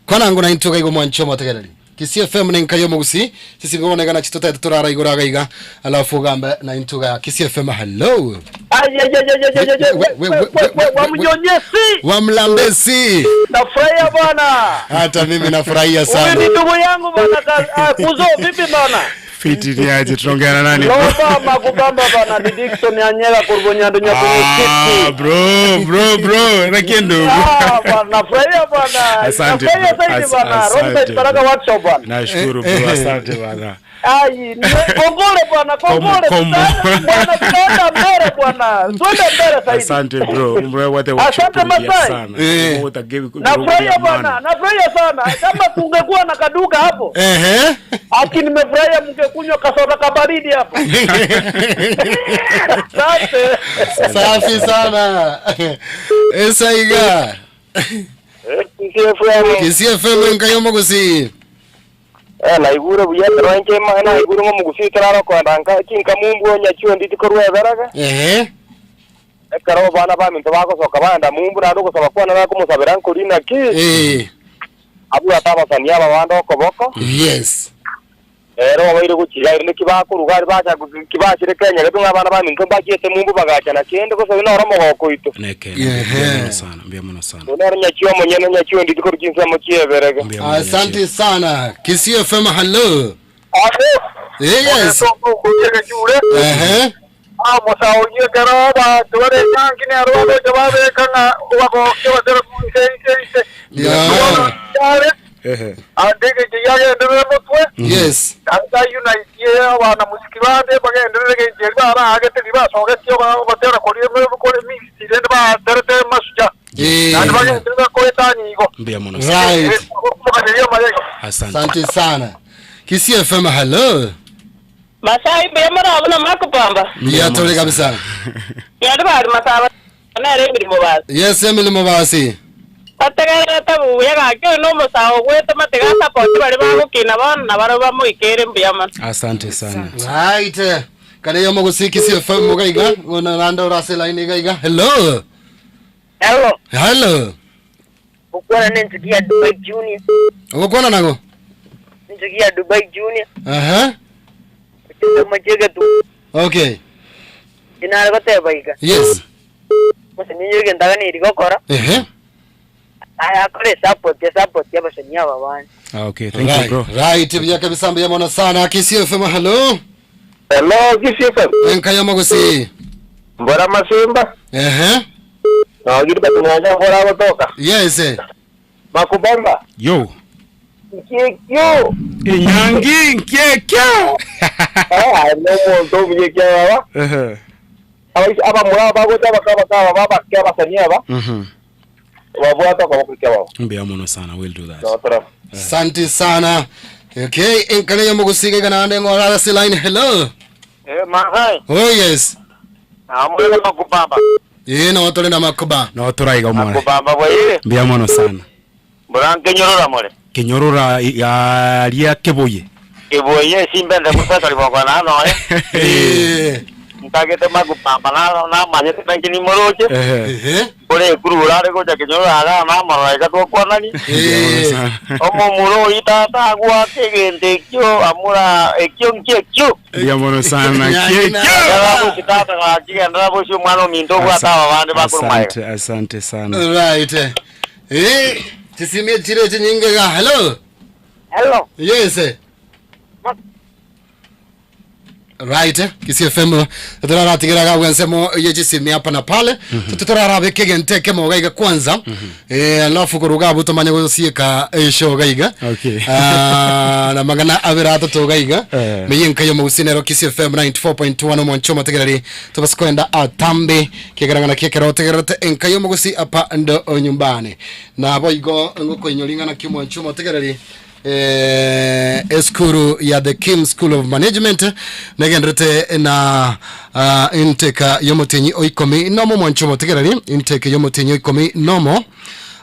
kwanango naintwe gaiga omwanchi omotegereri Kisii FM nenka yomogusii sisi bono iga nachi totagete torara igoro iga iga alafu ogambe naintwe iga Kisii FM hello Wamnyonyesi Wamlambesi nafurahia bwana. Hata mimi nafurahia Huyu sana. ni ndugu yangu bwana Kuzo, vipi bwana? Fiti ni aje, tunaongea na nani? Loba makubamba bana ni Dickson Anyela Kurubonyando Ah, bro, bro, bro, na ndugu. Ah, bwana nafurahia bwana. Asante. Nafurahia zaidi bwana. Asante. Roadside Baraka Workshop bwana. Nashukuru bro, asante bwana. Ai, kongole bwana, kongole. Kombo. Bwana tunaenda mbele bwana. Tuende mbele zaidi. Asante bro, bro wote Asante Masai. sana. Wote give Nafurahia bwana, nafurahia sana. Kama kungekuwa na kaduka hapo. Ehe. Aki nimefurahia mngekunywa kasoda kabaridi hapo. Asante. Safi sana. Esaiga. Kisii FM nkayomo gusii. Eh, naigure buya ekero inche ima- naigure ng'a omogusii torare okoenda nka chinka mumbu onya chionditi korwa eberege. Ehe. Ekero abana baminto bagosoka baenda mumbu naende ogosaba kwane nakomosabera nkori naki? Eh. Abwate abasani aba bande okoboko. Yes. Ere obaire gochia aire naki bakoruga aria bacha ki bachire Kenya getwe ng'a abana baminto mbachiete mumbu bagacha na kende gose oyio noro omogoko oito. Nekeene, mbuya mono sana, mbuya mono sana. Oyio nere nyachio omonyene nyachio onditi korwa chinsemo chi'eberege. Asante sana. Kisii FM, hello. Eh, yes. Ehe. Omosaoria ekero abanto bare enyangi nero bagocha babeka ng'a obagokia basere inse inse inse. Yeah. Yare ande egencho yagenderere motwe. Yes. Naende ayunaitie abanamusiki bande bagenderere egencho eria baraagete riria basogetie ogotera koria kore mixed rende baterete masucha. Naende bagenderere koetania igo. Mbuya mono Right. Omoganeria amayega. Asante. Asante sana. Kisii FM, hello. Masai mbuya more abwo na makobamba. Mbuya tore kabisa. Yari bari masaba nere emirimo basi. Yes, emirimo basi. Bategererete buya gaki oyo nomosae ogwete matiga asapoti baria bagokina bono na barabwo bamoikere mbuya mono. Asante sana. Right. Kare yomo gose Kisii FM mugaiga ng'ona randa orase line iga iga. Hello. Hello. Hello. Gokwana nenchuki ya Dubai Junior. Ogokwana nago? Enchuki ya Dubai Junior. Aha. Chinsemo chi'egetu. Okay. Inare goteba iga. Yes. Omosanii oyo egento aganeirie gokora, Ehe. aye akore esupport esupport y'abasanii aba bande. Ah, okay, thank you bro. Right, buya kabisa mbuya mono sana. Kisii FM, hello. Hello, Kisii FM. Enkaya mogosi. Mbora masimba. Ehe. No, Gilbert Mwanja mbora agotoka. Yes. Makubamba. Yo. Nkiekio. Inyangi nkiekio. Eh, no omonto obuya ekiagera. Ehe. Abaisi abamura bagocha bakaba bakaba babake abasani aba. Mhm. Babwate okoboko ekiababa. Mbuya mono sana, we'll do that. Asante sana. Okay, enkare yo mogusiga iga naende ng'ora ase line. Hello. Eh, Masai. Oh yes. Amwene makubamba. Eh, no tore na makuba. No toraiga omwana. Makubamba bwaire. Mbuya mono sana. Mbora nkenyorora more. Kenyorora aria keboye. Keboye esimba ende goseka riboko na noe. Ntagete makubamba na namanyete na inche nimoroche. Kore ekurura are gocha kenyorora iga namorora iga twakwanani. Omomura oyio tata agwake egento ekio amura ekio nkiekio. Mbuya mono sana. Gendera bosio tata gaki gendera bosio omwana ominto obwate aba bande bakorwa magega. Asante, asante sana. Right. Eh, chisimie chire chinyinge ga. Hello. Hello. Yes. Right, Kisii FM turaratigera ga bwensemo ye chisimi hapa na pale. Tuturarabeka egento ekemo gaiga kwanza. Eh, alafu koruga abu tumanye gosieka eshow gaiga. Okay. Ah, na magana abere atato gaiga. Eh. Meye nkayo mogusinero Kisii FM 94.1 omoncho motegereri tobasi kwenda atambe kigerang'ana kiekero otegererete enkayo mogusi apa ndo nyumbani. Nabo igo ngokoinyori ng'ana ki omoncho motegereri eh, eskuru ya the Kim School of Management negenderete na uh, intake yomotenyi oikomi nomo mwancho motegereri intake yomotenyi oikomi nomo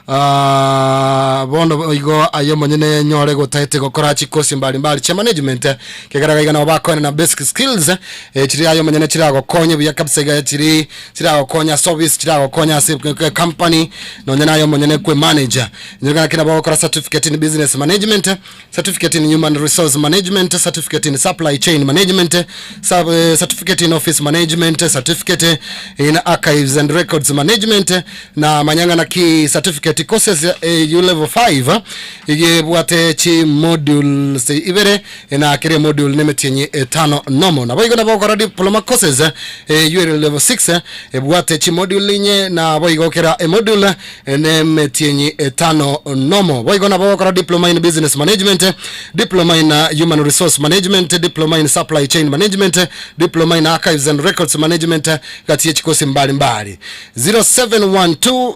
Ah, bono igo aye omonyene nyore gotaete gokora chikosi mbalimbali chia management kegera iga nabo bakoena na basic skills eh, chiri aye omonyene chiragokonye buya kabisa iga chiri chiragokonya service chiragokonya ase company nonye naye omonyene kwe manager nyore kina bagokora certificate in business management certificate in human resource management certificate in supply chain management sub, eh, certificate in office management certificate in archives and records management na manyanga na ki certificate courses eh, U level 5 igebwate chi modules ibere na kere module nemetienyi etano nomo nabo igo nabo gokora diploma courses eh, U level 6 ebwate chi module inye nabo igo kera e module nemetienyi etano nomo boigo nabo gokora diploma in business management diploma in uh, human resource management diploma in supply chain management diploma in archives and records management gati ye chikosi mbalimbali 0712 uh,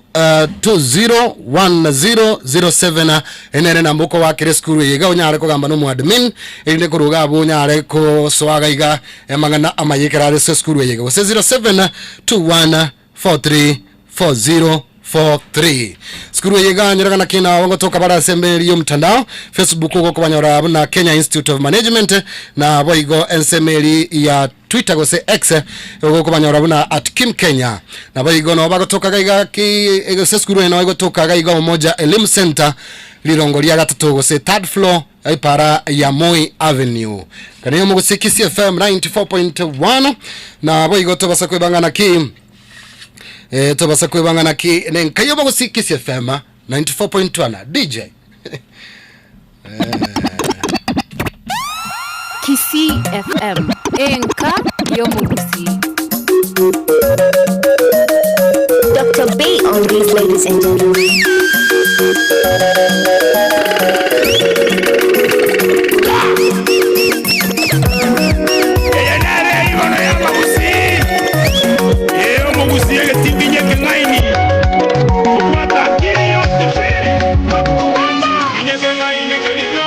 201007 enere namba oko wakere esukuru eye iga onyare kogamba na omoadmin erinde koruga abwo onyare kosoaga iga amang'ana amaye ekero are ase esukuru eye iga gose 0721 43 40. 43. Sukuru eye iga nyorekana ki nabo ngotoka bare ase emeri y'omotandao Facebook ogokobanyora buna Kenya Institute of Management na boigo ense emeri ya Twitter gose X ogokobanyora buna at Kim Kenya. Naboigo nabo bagotoka gaiga ki gose esukuru eye nabo egotoka gaiga Umoja Elimu Centre rirongo ria gatato gose third floor epara ya Moi Avenue. Kane omogusii Kisii FM 94.1 naboigo tobasa kwebang'ana ki eh, tobasa kwebang'ana ki nenkai omogusii Kisii FM 94.1 DJ Kisii FM, enka y'omogusii. Dr. B on these, ladies and gentlemen. Eye nere igoro y'amagusii, ee omogusii egetinginyi ekeng'aini, obwate akili yonsi pi, inye ekeng'aini keria.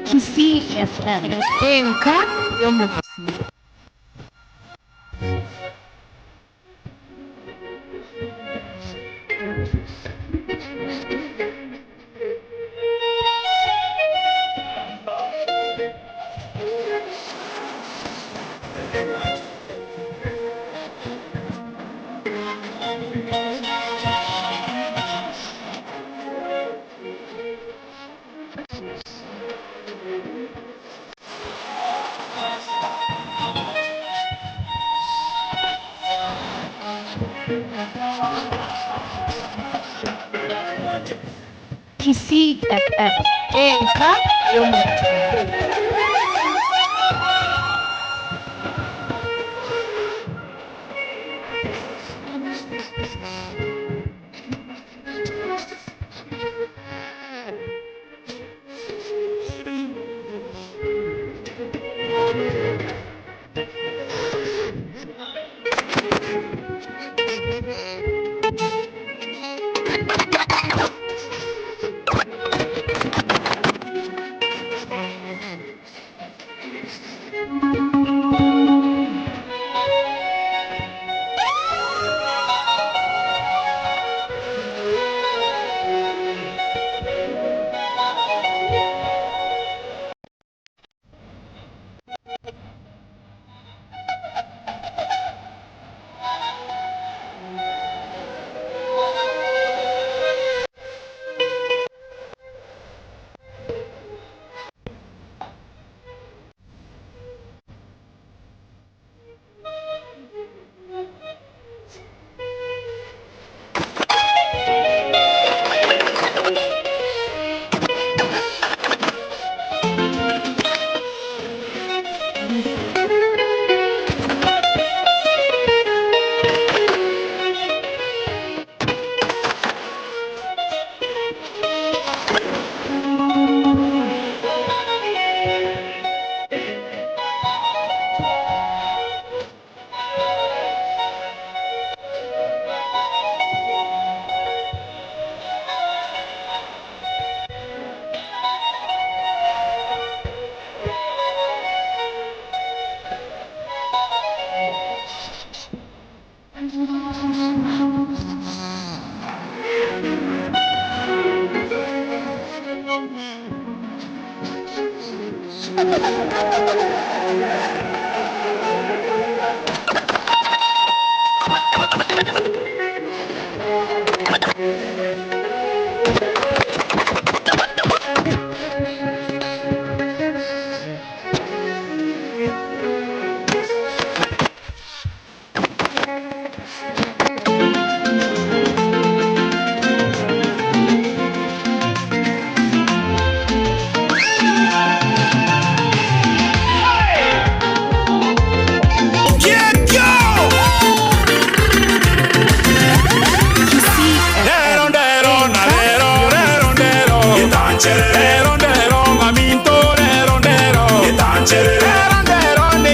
Kisii FM, enka y'omogusii. Kisii FM, enka y'omogusii.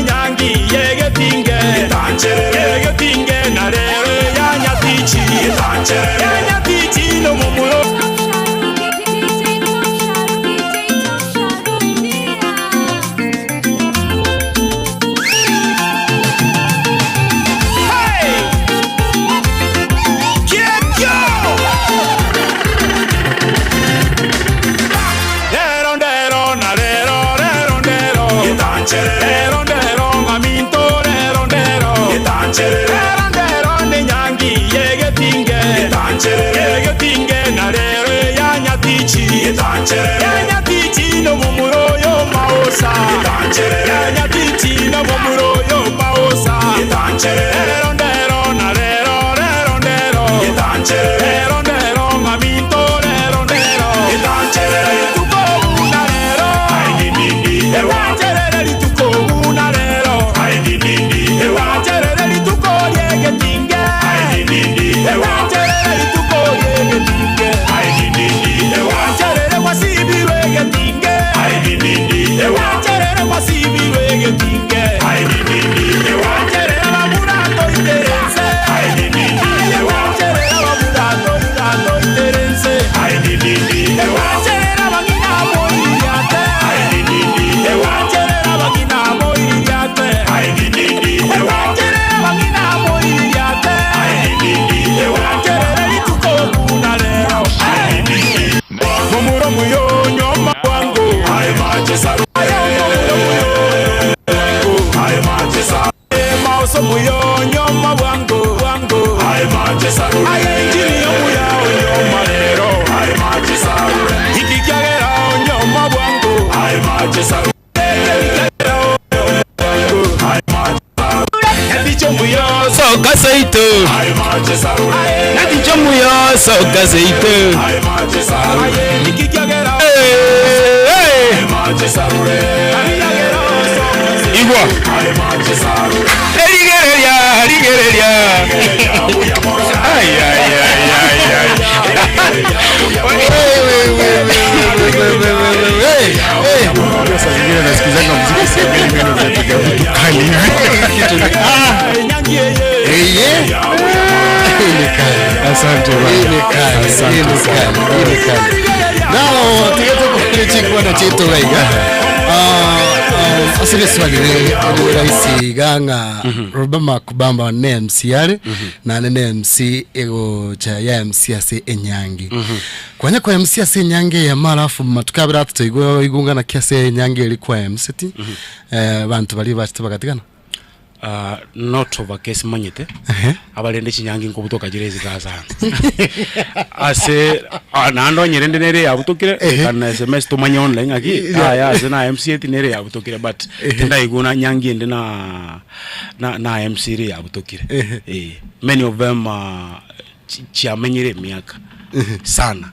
Nyangi, Rero ndero ng'aminto rero ndero Rero ndero nenyangi yegetinge Yegetinge na rero eyanyatichi Yanyatichi nomomura oyo maosa Yanyatichi nomomura oyo maosa Rero ndero na rero rero ndero Rero ndero ng'aminto rero ndero Rituko buna rero Ewancherere rituko buna rero Ewancherere rituko riegetinge Ewancherere rituko riegetinge Ewancherere gwasibirwe egetinge Ewancherere gwasibirwe egetinge Ewancherere bamura toiterense Ewancherere bamura toiterense Ewancherere bang'ina moiriate Ewancherere bang'ina moiriate Ewancherere bang'ina moiriate Ewancherere rituko buna rero Mumuro muyonyo wangu Mauso muyonyo mabwangu wangu Aye injini yomuya onyo marero Ikikyagera onyo mabwangu Soka seito Naticho muyo soka seito Eh, eh. Igwa Rigereria rigereria Ai ai ai ai ai Saa zingine nasikizanga muziki siamini mimi napiga vitu kali hivi. Asante bwana. Asante sana. Nao tigete kuchikwana chetu gaiga asire swali ri rahisi ganga roba makubamba ne MC ari na nene MC egocha ya MC ase enyangi kwanya kwa MC ase enyangi ya marafu matukabira atutoigwa igungana kiase enyangi eri kwa MC ti bantu bari bachite bagatigana Not of a case manyete abarende chinyangi nkobutoka jire zikazana ase nando nyerende nere yabutukire kana sms tumanye online aki aya ase na mc eti nere yabutukire but tindaiguna nyangi ende na na na mc ri yabutukire eh many of them chiamenyire miaka sana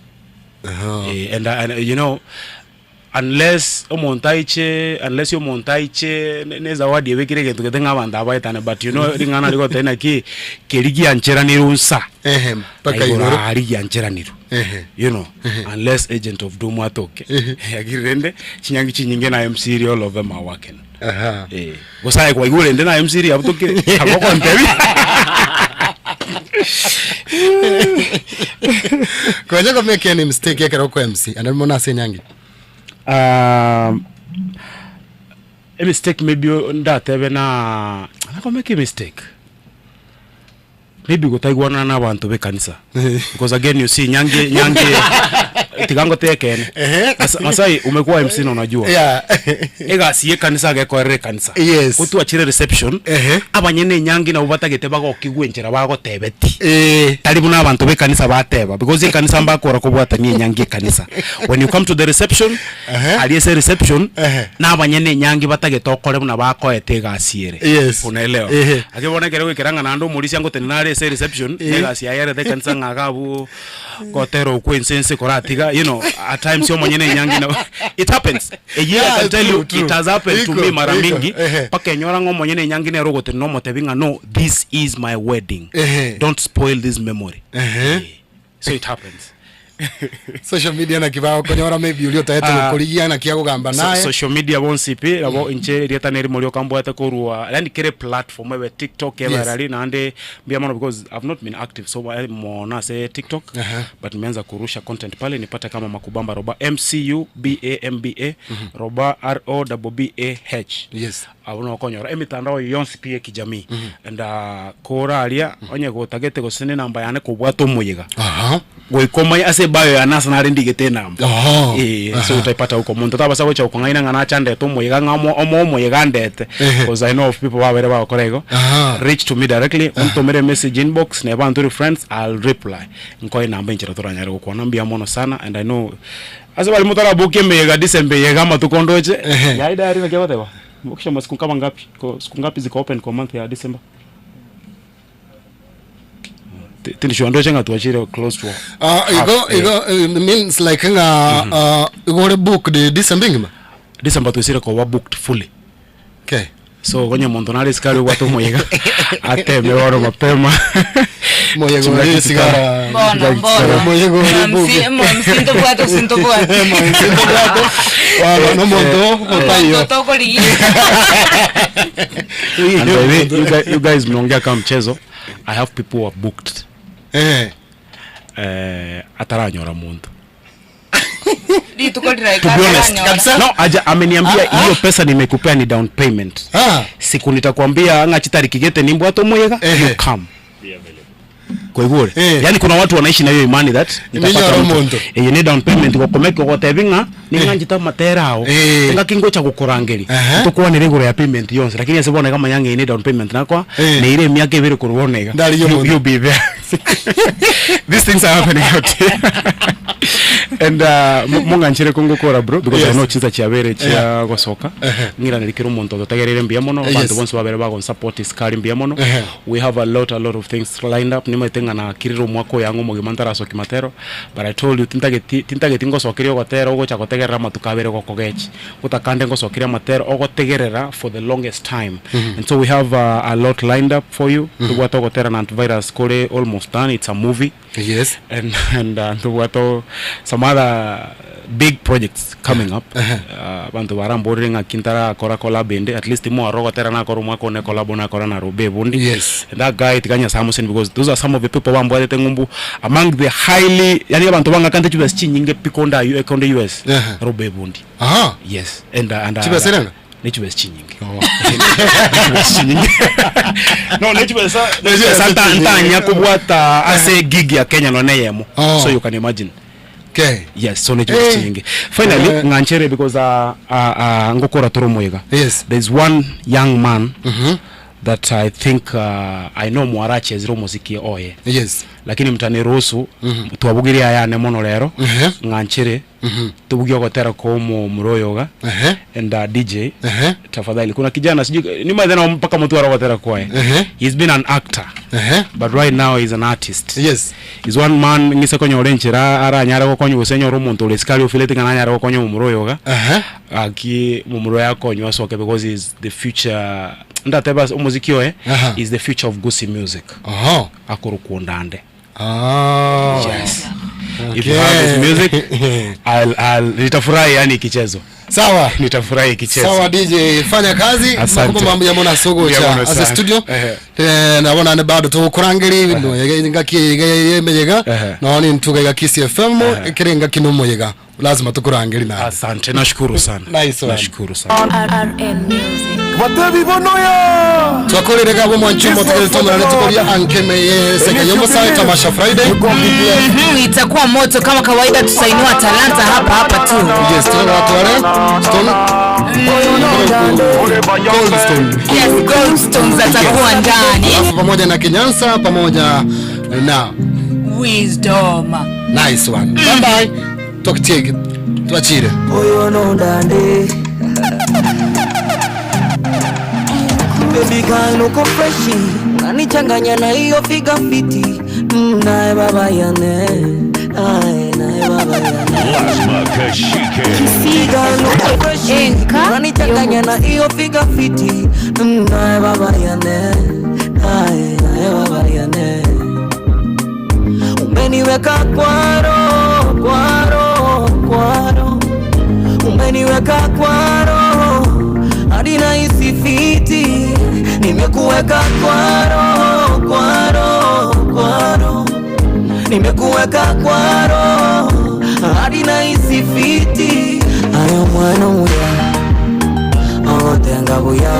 and you know unless omonto aiche unless omonto aiche nezawadi ebekire egento gete ng'a abanto abaetane but you know ring'ana rigoteba naki keri giancheranirwe nsa mpaka igoro. ari giancheranirwe you know unless agent of doom atoke agiri rende chinyangi chinyinge na mc ri all of them are working Aha. eh gosaye kwaigure rende na mc ri abutokire agokontebi kwanya ko make any mistake ekero kwa MC and mona ase enyangi a mistake maybe ndatebe na nako make a mistake maybe gutaiguana na abantu bekanisa because again you see nyange nyange tigango tekene Masai umekuwa MC na unajua Yeah. egasi yekanisa gekorere kanisa Yes. gotwachire reception abanyene nyangi nabo batagete bagokigwa enchera bagotebeti tari buna abantu bekanisa bateba because ekanisa mbakora kobwatania enyangi ekanisa when you come to the reception ari ase reception na abanyene enyangi batagete okore buna bakoete egasi ere Yes. unaelewa Ehe. akibona ekero gwikera ng'a naende omorisia ngotenena are ase reception Eh. negasi yayerete ekanisa ng'a gabu gotera okwo ense ense koratiga you know at times omonyene enyangi na it happens a year I Yeah, can tell true, you true. it has happened to Iko, me mara iko, mingi ehe. mpaka enyora ng'a omonyene enyangi nere ogotenena omotebi ng'a no this is my wedding Ehe. don't spoil this memory Ehe. so it happens social media na kibao konyora maybe uri otaete gukorigia na kia gugamba So- naye social media bonsi pi nabo inche rieta neri mori okambwate korwa yani kere platform ebe tiktok ebe Yes. rari naende mbia mono because i've not been active so mona ase tiktok Aha. but nimeanza kurusha content pale nipate kama makubamba roba mcu b a m b a roba r o b b a h yes abo nokonyora emitandao yonsi pi ekijamii and kora aria onye gotagete gose ne namba yane kobwata omoyega Aha. Goika omanye ase ebio yane ase nare ndigete enamba. Oho. Eh, so Aha. utaipata huko. Monto tabasa gocha gokong'aina ng'a nache andete omoyega ng'a omo omoe omoyega andete. Ehe. Cause I know of people babeire bagokora igo. Aha. Reach to me directly, ontomere emessage inbox, neba ntore friends, I'll reply. Nkoe enamba enchera toranyare gokwana. Mbuya mono sana and I know ase baria motarabokia emeyega December eye iga amatuko ndoche, Ehe. yaye diary naki ogoteba? Bokisha masiku kama ngapi? Ko siku ngapi ziko open kwa month ya December? Tindi sure ndoche ng'a twachire close to Ah, half, igo eh. igo eh, means like ng'a ah, igo ore booked December engima? December twesire koba booked fully. Okay. So konye omonto nare isiko aria obwate omoyega ateme bono mapema. Moyega Chingaki ore chitara- sigara. Bono, chingaki bono. chitara. Moyega ore Msi- mo- msintobwate osintobwate. Waba nomonto otaiyo. Omonto tokorigia. And by the way, you guys, you guys mnaongea kama mchezo. I have people who are booked. Eh. Eh, ataranyora muntu. Rituko To riraika be honest, ataranyora. no, aja ameniambia hiyo pesa nimekupea ni down payment. Ah. Siku nitakwambia ng'a chitariki gete nimbwate omoyega, you come. Kwaigure. Yaani kuna watu wanaishi na hiyo imani that nitapata Ninyora mtu. omonto. Eh, ni down payment gokomeka ogotebi ng'a ning'anchete amatera ao. Eh. Ngaki ngocha gokorangeria. Tokwanere igoro ya payment yonsi lakini ase bono iga manya ng'a eye ne down payment nakwa neire emiaka ebere korwa bono iga. Ndarigia You- omonto. you'll be there. These things are happening out here. And mong'anchere kongokora bro because I Yes. know chinsa chiabere chia Yeah. gosoka Ehe. ng'iraneri kera omonto ototegereire mbuya mono Yes. abanto bonsi babere bagonsupport isikari mbuya mono Ehe. we have a lot a lot of things lined up nimaete ng'a nakirire omwaka oyo ang'e omogima ntarasokia matero but I told you tintageti tintageti ngosokeria ogotera ogocha gotegerera amatuko abere gokogechi gotakande ngosokeria amatero ogotegerera for the longest time Mhm. and so we have a lot lined up for you Mhm. tobwate ogotera na antivirus kore almost done it's a movie Yes. and and ntobwate o- some other big projects coming up abanto baramborire ng'aki ntarakora collab ende at least mwaro ogotera nakora omwaka one collab nakora na Robe Bundi Yes. and that guy tiga Nyasaye amoseni because those are some of the people bambwatete ng'umbu among the highly yani abanto bang'akante chibesa chinyinge pi konda ayu konda US Aha. Robe Bundi Aha. yes and and Chibesa irenge? ne chibesa chinyinge Chibesa chinyinge no ne chibesa ne chibesa nta- ntanya kobwata ase gig ya Kenya none eyemo Oh. so you can imagine Okay. Yes, so necho Eh. chinyinge. Finally, Eh. ng'anchere because ngokora toro moyega. Yes. There's one young man that I think I know mwarache zero muziki oye. Yes. Lakini mtaniruhusu twabugirie ayane mono rero ng'anchere tubugie ogotera kwa omo muroyoga and DJ tafadhali kuna kijana sijui ni mathena mpaka mtu arogotera kwaye he's been an actor but right now he's an artist yes he's one man ng'ise konyora enchera aranyare gokonya gose nyore omonto ore sikari ofilete ng'a nanyare gokonya omomura oyoga aki momura oyo akonywa asoke because he's the future ndateba omoziki oye Aha. is the future of Gusii music Aha. akorokwa Ondande Ah. Yes. If you have his music, I'll, I'll, nitafurahi yani ikichezwa. Sawa. Nitafurahi ikichezwa. Sawa DJ, fanya kazi Asante. makubo mambo ya mona sogo Mbuya cha mono ase sana. studio Ehe. eh nabona ne bado tukurangiri no yega ngaki yemeyega Ehe. no ni ntuga ya Kiss FM kirenga kinomoyega lazima tukurangiri na Asante, nashukuru sana. Nice one. Nashukuru sana. RRN Music. twakorere gabo mwanchumo tugetomera tukoria ankeme yeseke yomo sai tamasha Friday Itakuwa moto kama kawaida, tutainua talanta hapa hapa tu. Yes, tunaona watu wale Stone Goldstone. Yes, Goldstones atakuwa ndani. Alafu pamoja na Kinyansa pamoja na Wisdom. nice one. Bye bye. Tukutie tuachire. Baby girl uko freshi, unanichanganya na hiyo figa fiti. Naye baba yane, naye naye baba yane. Lazima kashike. Girl uko freshi, unanichanganya na hiyo figa fiti. Naye baba yane, naye naye baba yane. Umeniweka kwaro, kwaro, kwaro. Umeniweka kwaro hadi nahisi fiti, nimekuweka kwaro kwaro kwaro, nimekuweka kwaro hadi nahisi fiti. Ayo mwana uya ogotenga buya,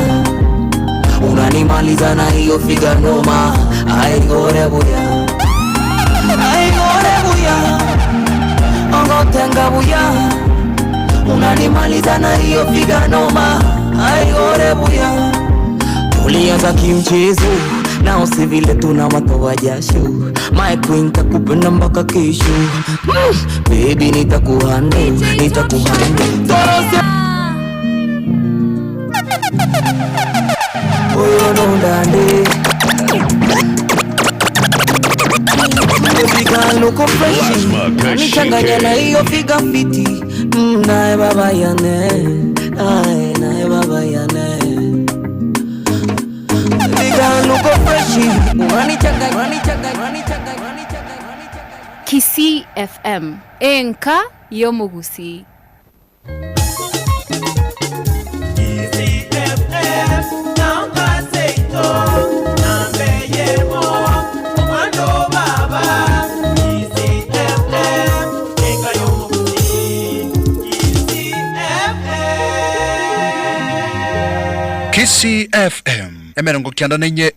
unanimaliza na hiyo figa noma, aigore buya, aigore buya. buya Ogotenga buya Unanimaliza na hiyo figa noma Aigore buya Tulianza kimchezo nao si vile tuna watoa jasho My queen takupenda mpaka kesho Baby nitakuhandle, nitakuhandle Torose Oyo no dande Baby girl uko freshi Unanichanganya na hiyo figa fiti Nae baba yane Ae, nae baba yane Baby girl uko freshi Unanichanganya, unanichanganya, unanichanganya Kisii FM, enka y'omogusii. Kisii FM emerongo kianda na inye.